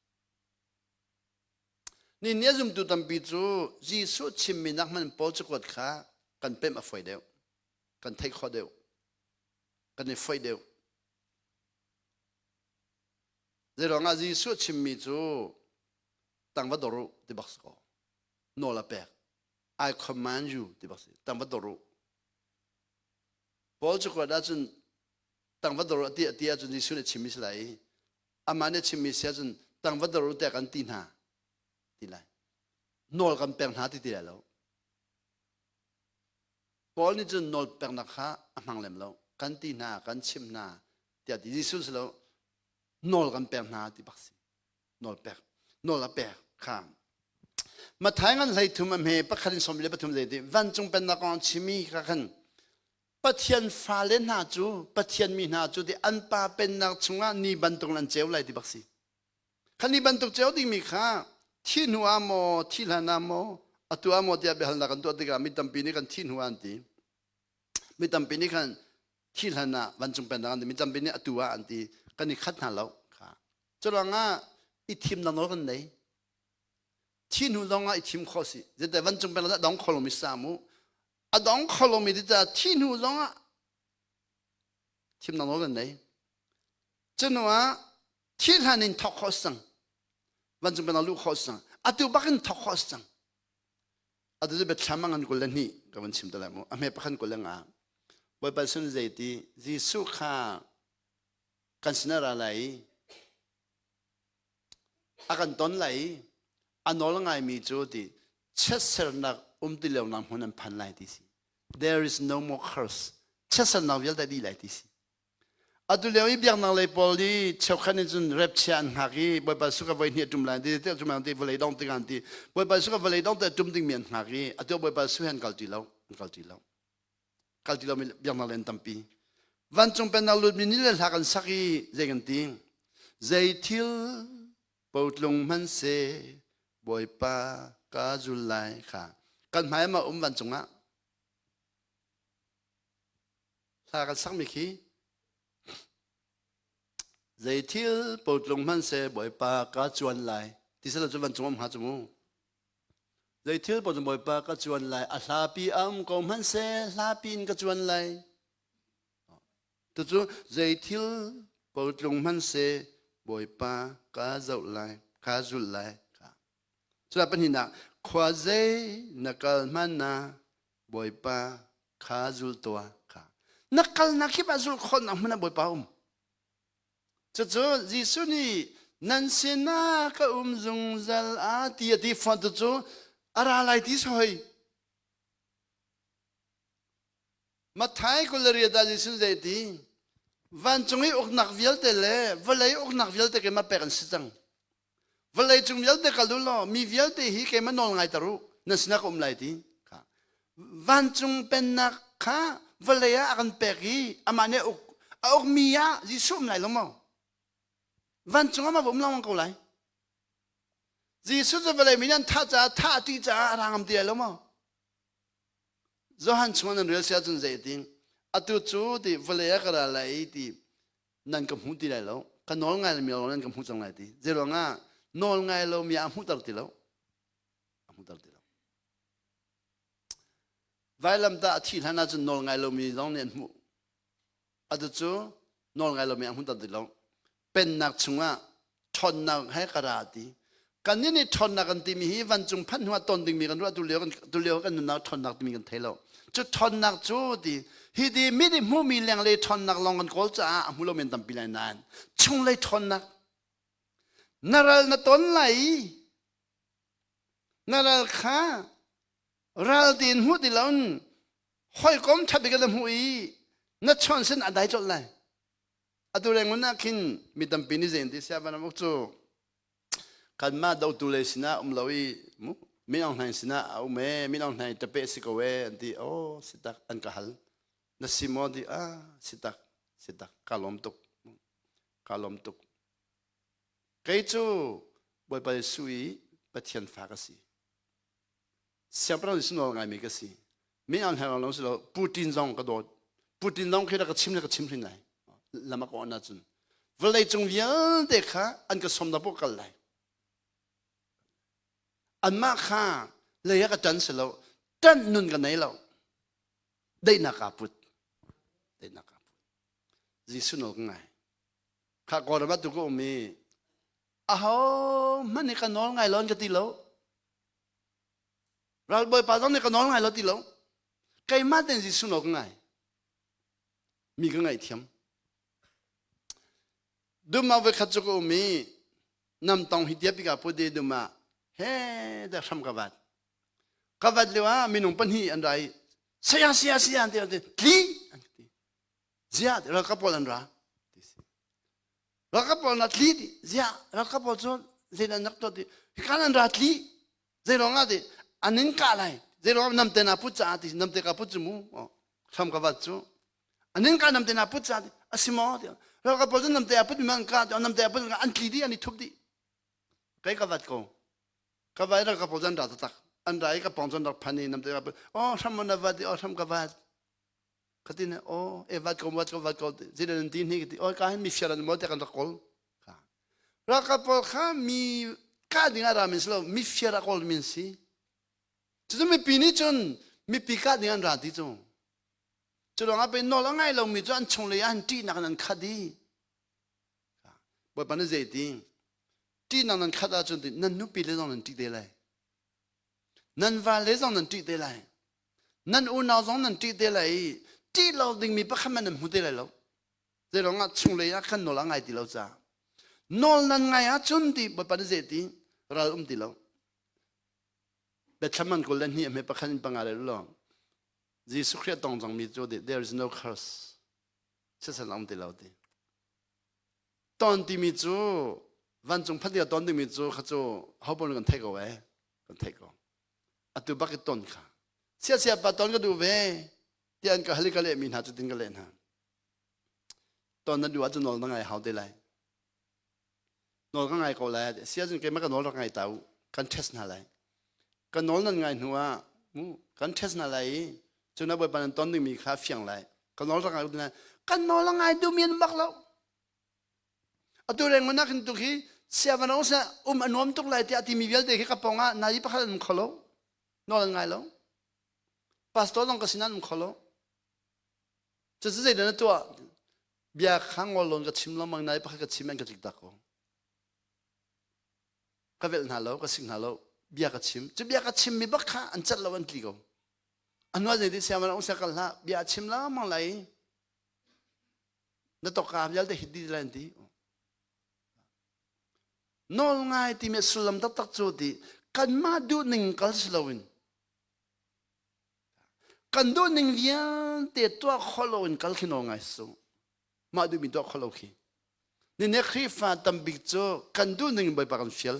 Ni ni a zumtu tampi cu Jesuh chimmi nak hmanh Paul cakuat kha kan pemh a fawi deuh. Kan theih khawh deuh. Kan i foih deuh. Zeiruangah Jesuh chimmi cu tang va dor u ti bak si ko. Nawl a pek. I command you ti bak si. Tang va dor u. Paul cakuat ahcun tang va dor u a ti a ti ahcun Jesuh nih a chimmi si lai i amah nih a chimmi si ahcun tang va dor u tiah kan ti hna ti lai nawl kan pek hna ti ti lai lo Paul nih cun nawl peknak kha a hmang lem lo kan ti hna kan chim hna tiah ti Jesuh si lo nawl kan pek hna ti bak si nawl pek nawl a pek kha Mathai ngan hlei thum a hme pakhat in 13 zei ti vancung pennak kong chimi kha khan Pathian fale hna cu Pathian mi hna cu ti an pa pennak chungah ni bantuk an ceu lai ti bak si. Kha ni bantuk ceu dingmi kha thi hnu ah maw thi hlan ah maw atu ah maw tiah biahalnak kan tuah tikah mi tampi nih kan thi hnu ah an ti. Mi tampi nih khan thi hlan ah vancung pennak an ti. Mi tampi nih atu ah an ti. Kan i khat hna lo. Kha. Curuangah i thimnak nawl kan nei. Thi hnu zong ah i thim khawh si. Zeite vancung pennak dong kho lomi sa mu. A dong kho lomi ti caah thi hnu zong ah thimnak nawl kan nei. Cu ah thi hlan in thawk khawh si cang. Vancung pennak luh khawh si cang. Atu bak in thawk khawh si cang. Atu cu biathlam a ngan 22 ka van chim te lai mu. A hme pakhat 25. Bawipa sun zei ti Jesuh kha kan sinah ra lai i. A kan ton lai i a nawl ngaimi cu ti chiatsernak um ti lonak hmun an phan lai ti si. There is no more curse. Chiatsernak vialte dih lai ti si. Atu lio i biaknak lei pawl i cheukhat nih cun rep chia an hngak i Bawipa suka voi hnih a ṭum lai ti ti ṭum lai ti vawlei dong tik an ti Bawipa suka vawlei dong te ṭum dingmi an hngak i atu Bawipa su he an kal ti lo an kal ti lo kal ti lomi biaknak lei an tampi vancung pennak lutmi ni le hla kan sak i zei kan ti zei thil potlung hmanhseh Bawipa ka zul lai kha kan hmai ma um vancung ah Hla kan sakmi khi zei thil potlung hmanhseh Bawipa ka cuan lai ti silo cu vancung um hnga cu mu. Zei thil potlung Bawipa ka cuan lai a hlapi a um ko hmanhseh hlapi in ka cuan lai. Tucu zei thil potlung hmanhseh Bawipa ka zoh lai ka zulh lai. Cula pahnihnak khua zei na kal hmanh na Bawipa kha zul tuah kha na kalnak kip ah zulh khawhnak hmun ah Bawipa um cucu Jesuh nih nan sinah ka um zungzal a ti a ti fawn tu cu a ra lai ti soi Matthai 28 ah Jesuh zei ti vancung i uknak vialte le vawlei uknak vialte keimah pek an si cang Vawlei cung vialte kal u law mi vialte hi keimah nawl ngai ter u nan sinah ka um lai ti kha vancung pennak kha vawlei ah a kan pek i amah nih a uk a ukmi ah Jesuh um lai lo maw vancung ah ma va um lengmang ko lai Jesuh cu vawlei mi nih an thah caah thah a ṭih caah a ra ngam ti lai lo maw Johan chung nan rel si ahcun zei ti atu cu ti vawlei ah ka ra lai ti nan ka hmu ti lai lo ka nawl ngai lomi lawng nan ka hmu cang lai ti zeiruangah nawl ngai lomi ah hmuhter ti lo a hmuhter ti lo vailamtah a thih hlan ahcun nawl ngai lomi zong nih an hmuh atu cu nawl ngai lomi ah hmuhter ti lo pennak chungah ṭhawnnak he ka ra ti kannih nih ṭhawnnak kan timi hi vancung phanh hnu ah ton dingmi kan ruah tulio kan tulio kan nunnak ṭhawnnak timi kan thei lo cu ṭhawnnak cu ti hi ti mi nih hmuhmi lenglei ṭhawnnak lawng kan kawl caah a hmu lomi an tampi lai nain chunglei ṭhawnnak na ral na ton lai i na ral kha ral tiin hmuh ti loin hawikom ṭha bik na hmuh i na chawn sin a dai colh lai Atu Rangoon ah khin mi tampi nih zei an ti sia van cu kanmah dotu lei sinah um lo i mu Min Aung Hlaing sinah a um e Min Aung Hlaing tape si ko e an ti oh si tak an ka hal na si maw ti ah si tak si tak ka lawm tuk ka lawm tuk kei cu Bawipa Jesuh i Pathian fa ka si siangpahrang Jesuh nawl ngaimi ka si Min Aung Hlaing lawng si lo Putin zong ka dawt Putin zong khi ka chim le ka chim hrin lai lam a ka on ahcun vawlei cung vialte kha an ka som na pawh kal lai anmah kha lei ah ka ṭan si lo ṭanh nun ka nei lo daihnak kaa put daihnak kaa put Jesuh nawl ka ngai kha kawlram ah tu ka um i aho hmanh nih ka nawl ngai lo an ka ti lo Ralbawipa zong nih ka nawl ngai lo ti lo. Keimah tein Jesuh nawl ka ngai. Mi ka ngaihthiam. Dum ah voikhat cu ka um i namtong hi tia pika put i dum ah he da hram ka vat. Ka vat lio ah minung pahnih an ra i saya saya saya an ti an ti tli an ti. Zia ralkap pawl an ra. Ralkap pawl na tli ti zia ralkap pawl cu zeidah an rak tuah ti hika nan ra tli zei ruang ah ti an in kah lai zei ruang namte na put caah ti namte ka put cu mu hram ka vat cu an in kah namte na put caah ti a si maw ti ralkap pawl cu namte a put mi an kah ti namte a put an tli dih an i thup dih kei ka vat ko ka vai ralkap pawl cu an ra taktak an ra i ka pawng cu an rak phan i namte ka put oh hram na vat i oh hram ka vat Khatin oh e vat ko vat ko vat ko zeidah nan ti hni ka ti oi ka hin mi fiar an maw te kan rak kawl kha ralkap pawl kha mi kah ding ah ra min si lo mi fiar a kawl min si cucu mipi nih cun mipi kah ding an ra ti cu cu lawng ah pe nawl a ngai lomi cu an chung lei ah an ṭihnak in an khat i Bawipa nih zei ti ṭihnak nan khat ahcun nan nupi le zong nan ṭih te lai Nan vale zong nan ṭih te lai. Nan unau zong nan ṭih te lai i ṭih lo dingmi pakhat hmanh nan hmu te lai lo. Zeiruangah chunglei ah khan nawl a ngai ti lo caah. Nawl nan ngai ahcun ti Bawipa nih zei ti ral um ti lo. Biathlam an 22 a hme pakhat in panga rel law Jesuh Khrih a tong cangmi cu there is no curse. Siasal um ti lo ti. Ton timi cu vancung phat ton dingmi cu kha cu ho kan theih ko eh kan theih ko. Atu bak i ton kha. Sia sia pa ton ka duh ve ti an ka hal i ka lehmi hna cu tin ka leh hna. Ton na duh ahcun nawl na ngai hau te lai. Nawl ka ngai ko lai. Sia cun keimah ka nawl rak ngai ta u. Kan test hna lai. Ka nawl nan ngai hnu ah mu kan test hna lai i cu na bawipa nan ton dingmi kha fiang lai. Ka nawl rak ngai u lai. Kan nawl a ngai duhmi an bak lo. Atu reng nak hin tuk hi sia van sa um a nuam tuk lai tiah timi vialte khi ka pong ah nai pakhat an um kho lo. Nawl an ngai lo. Pastor zong ka sin an um kho lo. Cucu zeidah na tuah? Bia kha ngol lawn ka chim lengmang nai pakhat ka chim an ka tlik tak ko. Ka velh hna lo, ka sik hna lo, bia ka chim. Cu bia ka chimmi bak kha an cat lo an tli ko. A hnuah zei ti siam an sia kal hlah, bia a chim lengmang lai. Na tawka vialte hit dih lai an ti. Nawl ngai timi sullam taktak cu ti kanmah duhning kal si loin Kan duhning vialte tuah khawh loin kal khi nawl ngai su. Mah duhmi tuah khawh lo khi. Nine Khrihfa tambik cu kan duhning in Bawipa kan fial.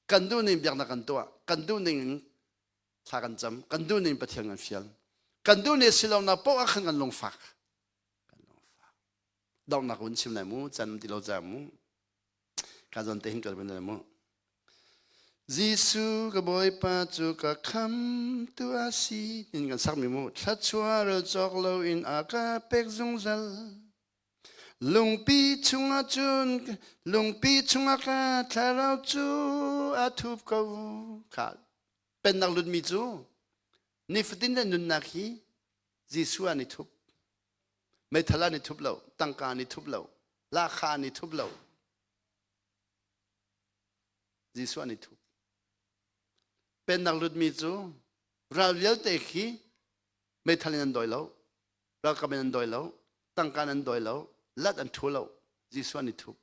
Kan duhning biaknak kan tuah. Kan duhning in thla kan cam. Kan duhning Pathian kan fial. Kan duhning si lonak paoh ah khan kan lungfak. Kan lungfak. Donghnak vun chim lai mu, can ti lo ca mu. Ka zawn te hin kal ben mu. Jesuh ka Bawipa cu ka khamtu a si in kan sakmi mu thluachuah rel cawk lo in a ka pek zungzal lungpi chungah cun lungpi chungah ka thlarau cu a thup ko kha pennak lutmi cu nifatin le nunnak hi Jesuh an i thup meithal an i thup lo tangka an i thup lo lahkha an i thup lo Jesuh an i thup. Pennak lutmi cu ral vialte khi meithal in an dawi lo, ralkap in an dawi lo, tangka in an dawi lo, lat an thu lo. Jesuh an i thup.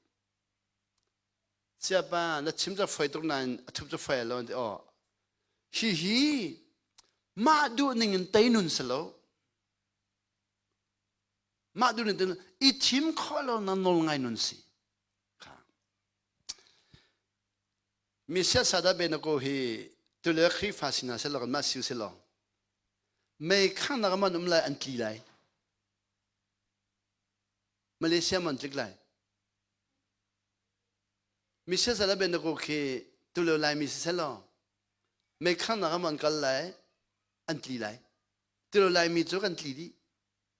Siapa na chim cu foi tuk nain a thup cu foi lo an ti aw. Hi hi mah duh ning in tei nun si lo. Mah duh ning i thim khawh lo na nawl ngai nun si. Kha. Mi siasada benako hi tule Khrihfa sina se lo kan mah siu se lo. Mei khangnak man um lai an tli lai. Malaysia man tlik lai. Mi siasada benako khi tule lai mi si se lo. Mei khangnak man kal lai an tli lai. Tule lai mi cu kan tli dih.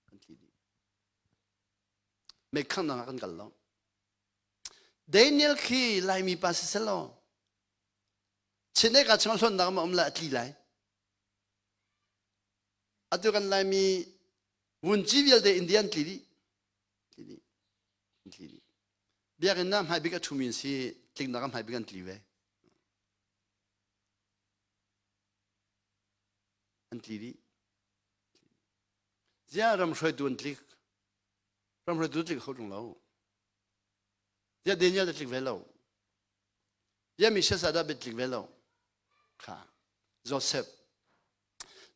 Kan tli dih. Mei khangnak kan kal lo. Daniel khi Laimi pa si selaw Chineka chung hlonnak ma um lai a tli lai. Atu kan Laimi vunci vialte Indian tli dih. Tli dih. Tli dih. Biakinn ah hmai bik a ṭhumi si tliknak ah hmai bik an tli ve. An tli dih. Ziah ram hruaitu an tlik. Ram hruaitu tlik kho ṭung lo. Ziah Daniel da tlik ve lo. Ziah mi siasa dah bit tlik ve lo. Kha. Joseph.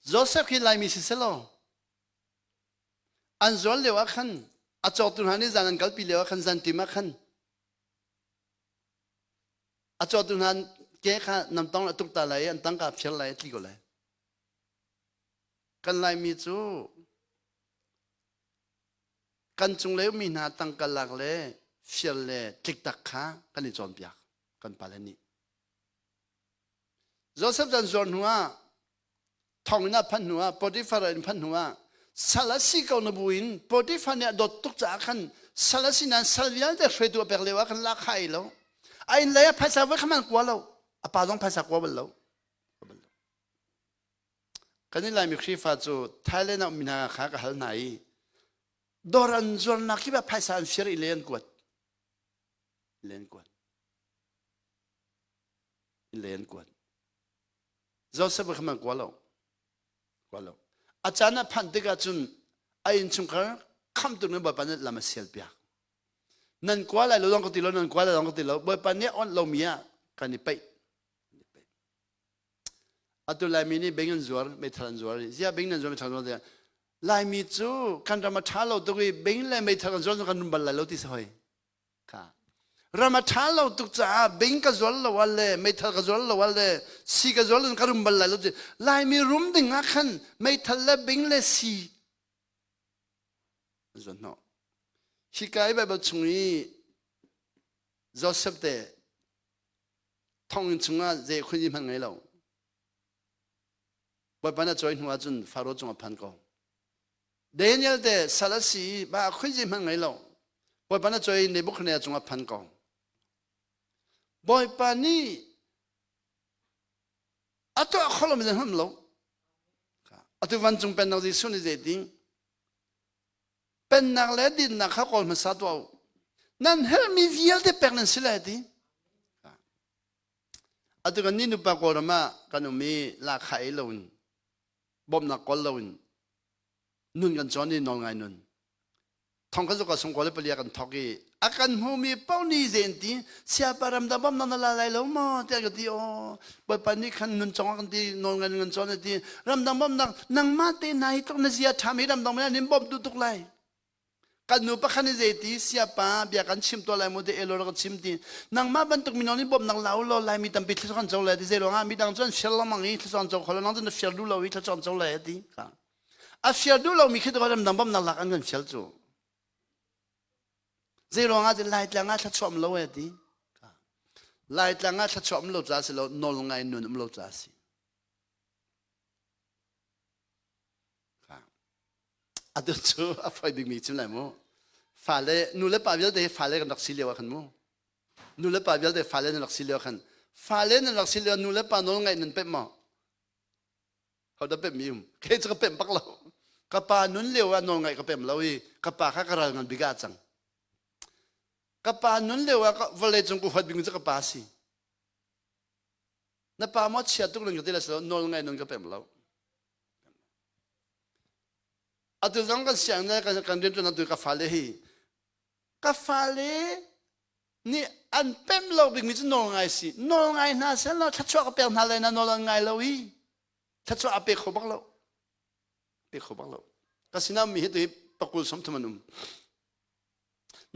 Joseph khi Laimi si selaw an zual lio ah khan a cawktu hna nih zan an kalpi lio ah khan zan tim ah khan a cawktu hna ke kha namtong a tuk ta lai i an tangka phiar lai a tli ko lai. Kan Laimi cu kan cunglei ummi hna tangka lak le fial le tliktak kha kan i cawnpiak kan pale nih. Joseph chan zuar hnu ah thonginn ah phanh hnu ah Potiphar in phanh hnu ah sal a si ko na bu in Potiphar nih a dawt tuk caah khan sal a si nain sal vialte hruaitu a pek lio ah khan lak kha ei lo a inn lei ah phaisa voi kha man kua lo a pa zong phaisa kua bal lo Kan i Laimi Khrihfa cu Thailand ah ummi hna kha ka hal hna i dawr an zuarnak kip ah phaisa an fir i le an kuat. Le an kuat. Le an kuat. Joseph kha man kua lo. Kua lo. A caan ah phanh tikah cun a innchungkhar khamtu nih Bawipa nih lam a sial piak. Nan kua lai lo zong ka ti lo, nan kua lai zong ka ti lo. Bawipa nih onh lomi ah kan i peih. Atu Laimi nih bing an zuar, meithal an zuar. Ziah bing nan zuar, meithal an zuar. Laimi cu kan ram a ṭha lo tuk i bing le meithal kan zuar kan rum bal lai lo ti si hoi. Kha. Ram a ṭha lo tuk caah bing ka zuar lo ah le meithal ka zuar lo ah le si ka zuar lo ka rum bal lai lo ti. Laimi rum ding ah khan meithal le bing le si an zuan hnawh. Hika i Baibal chung i Joseph te thonginn chungah zei khun hmanh ngei lo. Bawipa na cawi hnu ahcun Faro cung a phan ko. Daniel te sal a si ba khun hmanh ngei lo. Bawipa na cawi Nebuchadnezzar cung a phan ko. Bawipa nih a tuah kho lo mi hman lo. Atu vancung pennak Jesuh nih zeitin pennak le dinnak kha kawl hmasa tuah u. Nan herhmi vialte pek nan si lai ti. Atu kan ni nupa Kawlram ah kan um i lahkhah ei loin bawmhnak kawl loin nun kan cawn i nawl ngai nun. Thong kan zuka sung kawl le palia kan thok i a kan hmumi paoh nih zen ti siapa ram dah bawmhnak na la lai lo maw tiah ka ti aw Bawipa nih khan nun cong kan ti nawl ngai nun kan cawn ti ramdang bawmhnak nangmah te na hi tluk na zia ṭhami ramdang na nin bawmh duh tuk lai kan nu pakhat nih zeiti siapa bia kan chim tuah lai mu te elo kan chim ti nangmah bantuk mino nih bawmhnak la u law laimi tampi thluachuah kan co lai ti zei ruangah midang cu an fiar lengmang i thluachuah an co kho lo nang cu na fiar duh lo i thluachuah an co lai ti a fiar duh lomi khi ramdang bawmhnak lak an kan fial cu zei ruangah ti laitlang ah thluachuah um lo e ti laitlang ah thluachuah um lo ca si lo nawl ngai nun um lo ca si Atu cu a fawi bikmi chim lai mu. Fale, nu le pa vialte hi fale kan rak si lio ah khan mu. Nu le pa vialte fale nan rak si lio khan. Fale nan rak si lio nu le pa nawl ngaih nan pemh maw? Ho dah pemh mi um? Kei cu ka pemh bak lo. Ka pa nun lio ah nawl ngaih ka pemh lo i ka pa kha ka ral ngan bik ah cang. Ka pa nun lio ah vawlei cung ka huat bik cu ka pa si. Na pa maw chia tuk nan ka ti la si lo nawl ngai nun ka pem lo. Atu zong kan siang ne kan kan rian atu ka fale hi ka fale nih an pem lo bikmi cu nawl ngai si nawl ngai hna sel lo thluachuah ka pek hna lai na nawl an ngai lo i thluachuah a pe kho bak lo pe kho bak lo ka sinah mi hi tu hi pakul 30 an um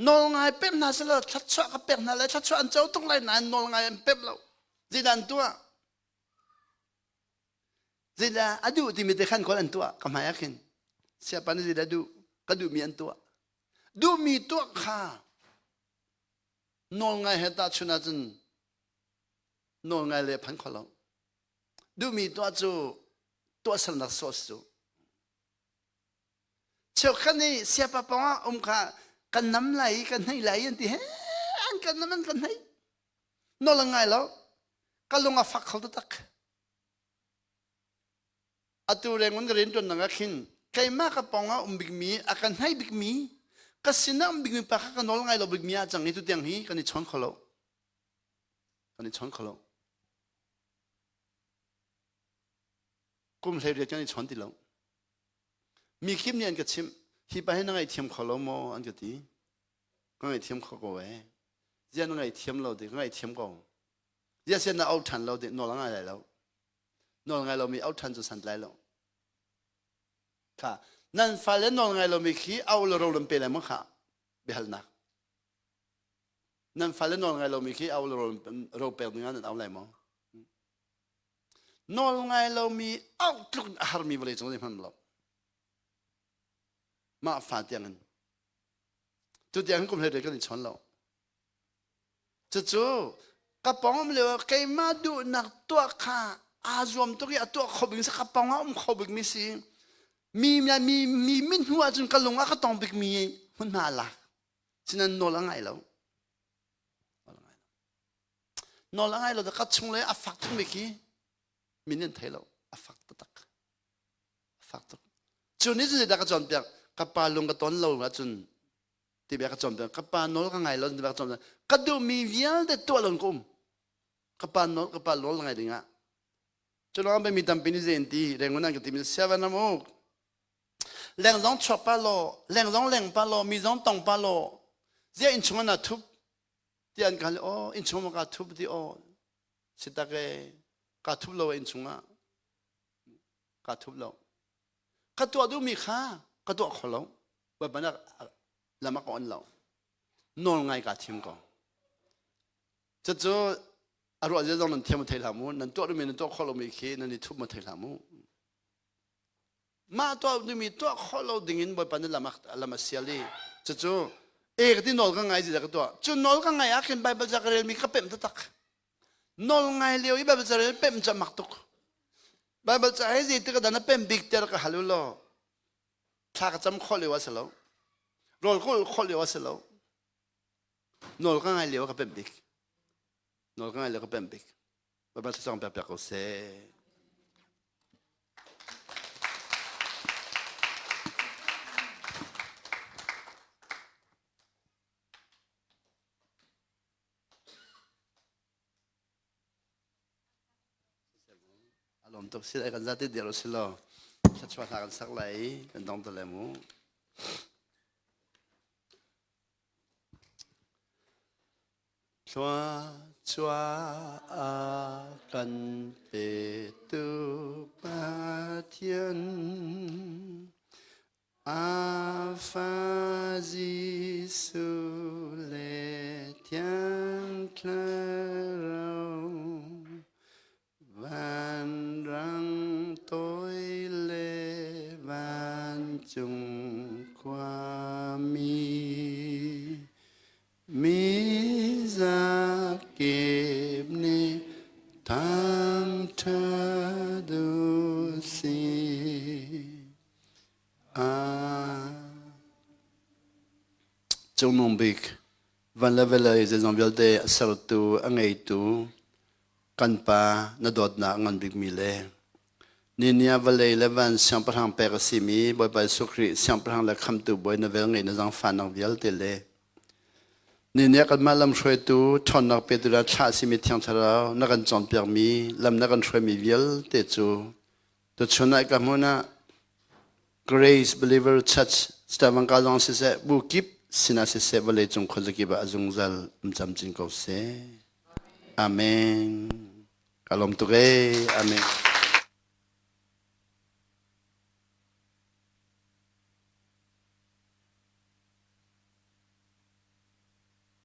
nawl ngai pek hna sel lo thluachuah ka pek hna lai thluachuah an co tuk lai nain nawl ngai an pem lo zeidah an tuah Zeidah a duh timi te khan kawl an tuah ka hmai ah khin. Siapa nih zeidah duh ka duhmi an tuah. Duhmi tuah kha nawl ngai he tahchun ahcun nawl ngai le phan kho lo. Duhmi tuah cu tuahsernak source cu. Cheukhat nih siapa pawng ah um kha kan nam lai i kan hei lai an ti he an kan nam an kan hei. Nawl an ngai lo. Ka lung a fak kho taktak. Atu rengun ka rianṭuan nak ah khin keimah ka pawng ah um bikmi a kan hnai bikmi ka sinah um bikmi pa kha ka nawl ngai lo bikmi ah cang hi tutiang hi kan i chawn kho lo. Kan i chawn kho lo. Kum 18 kan i chawn ti lo. Mi kim nih an ka chimh hi pa hi na ngaihthiam kho lo maw an ka ti. Ka ngaihthiam kho ko ee. Ziah na ngaihthiam lo ti ka ngaihthiam ko. Ziah sian na auh ṭhan lo ti nawl a ngai lai lo. Nawl ngai lomi auh ṭhan cu santlai lo. Kha nan fale nawl ngai lomi khi auh le ro nan pe lai maw kha biahalnak. Nan fale nawl ngai lomi khi auh le ro pek ding ah nan auh lai maw? Nawl ngai lomi auh tluk a harmi vawlei cung zei hmanh lo. Mah fa tiang in. Tu tiang kum hlei kan i chawn lo. Cucu ka pawng um lio keimah duhnak tuah kha aa zuam tuk i a tuah kho bik ka pawng ah um kho bikmi si. Mi mi mi min hnu ahcun ka lung ah ka tong bikmi hmunhma a lak. Sinan nawl a ngai lo. Nawl a ngai lo ka chung le a fak tukmi khi min an thei lo. A fak taktak. A fak tuk. Cu nih cun zeidah ka cawnpiak? Ka pa lung ka ton lo ahcun ti bia ka cawnpiak ka pa nawl ka ngai lo ti bia ka cawnpiak ka duhmi vialte tuah lo in ka um ka pa nawl ka pa nawl ngai ding ah cu lawng mi tampi nih zei an ti rengun an ka ti mi siavan am uk leng zong chuak pa law leng zong leng pa law mi zong tong pa law. Ziah innchung ah naa thup? Tiah an ka hal. Aw, innchung ah kaa thup ti aw. Si tak e, kaa thup lo innchung ah. Kaa thup lo. Ka tuah duhmi kha ka tuah kho lo. Bawipa nih lam a ka on lo. Nawl ngai kaa thim ko. Cucu a ruah zia zong nan thiam thei hlah mu. Nan tuah duhmi nan tuah khawh lomi khi nan i thup ma thei hlah mu. Mah tuah duhmi tuah khawh lo dingin Bawipa nih lam a lam a sial i cucu e ka ti nawl ka ngai zia ka tuah. Cu nawl ka ngai ah khin Bible ca ka relmi ka pemh taktak. Nawl ngai lio i Bible ca rel pemh cu a mak tuk. Bible ca he zei tik dan a pemh bik tiah ka hal u law thla ka cam khawh lio a si lo. Rawl ka ulh khawh lio a si lo. Nawl ka ngai lio ka pemh bik. Nawl ka ngai lio ka pemh bik. Baibal thlacam pek pek ko seh. Alom tuk si kan zati dir si lo. Thlachuah hla kan sak lai kan dong te le mu. Thluachuah a kan petu Pathian a fa Jesuh le Thiang Thlarau Vanrang toi le vancung khuami mi zakip nih thangṭhat u sih. Cungnung bik van le vawlei zeizong vialte a sertu a ngeitu kan Pa na dawtnak a ngan bikmi le ni ah vawlei le van siangpahrang pek a simi Bawipa Jesuh Khrih siangpahrang le khamtu Bawi na vel ngei na zaangfahnak vialte le ni ah kanmah lamhruaitu ṭhawnnak petu le thlah a simi Thiang Thlarau na kan cawnpiakmi lam na kan hruaimi vialte cu tuchun ah ka hmun ah Grace Believer Church Stavanger zong siseh bu kip sinah siseh vawlei cung khuazakip ah a zungzal um camcin ko seh. Amen. Ka lawm tuk ee. Amen.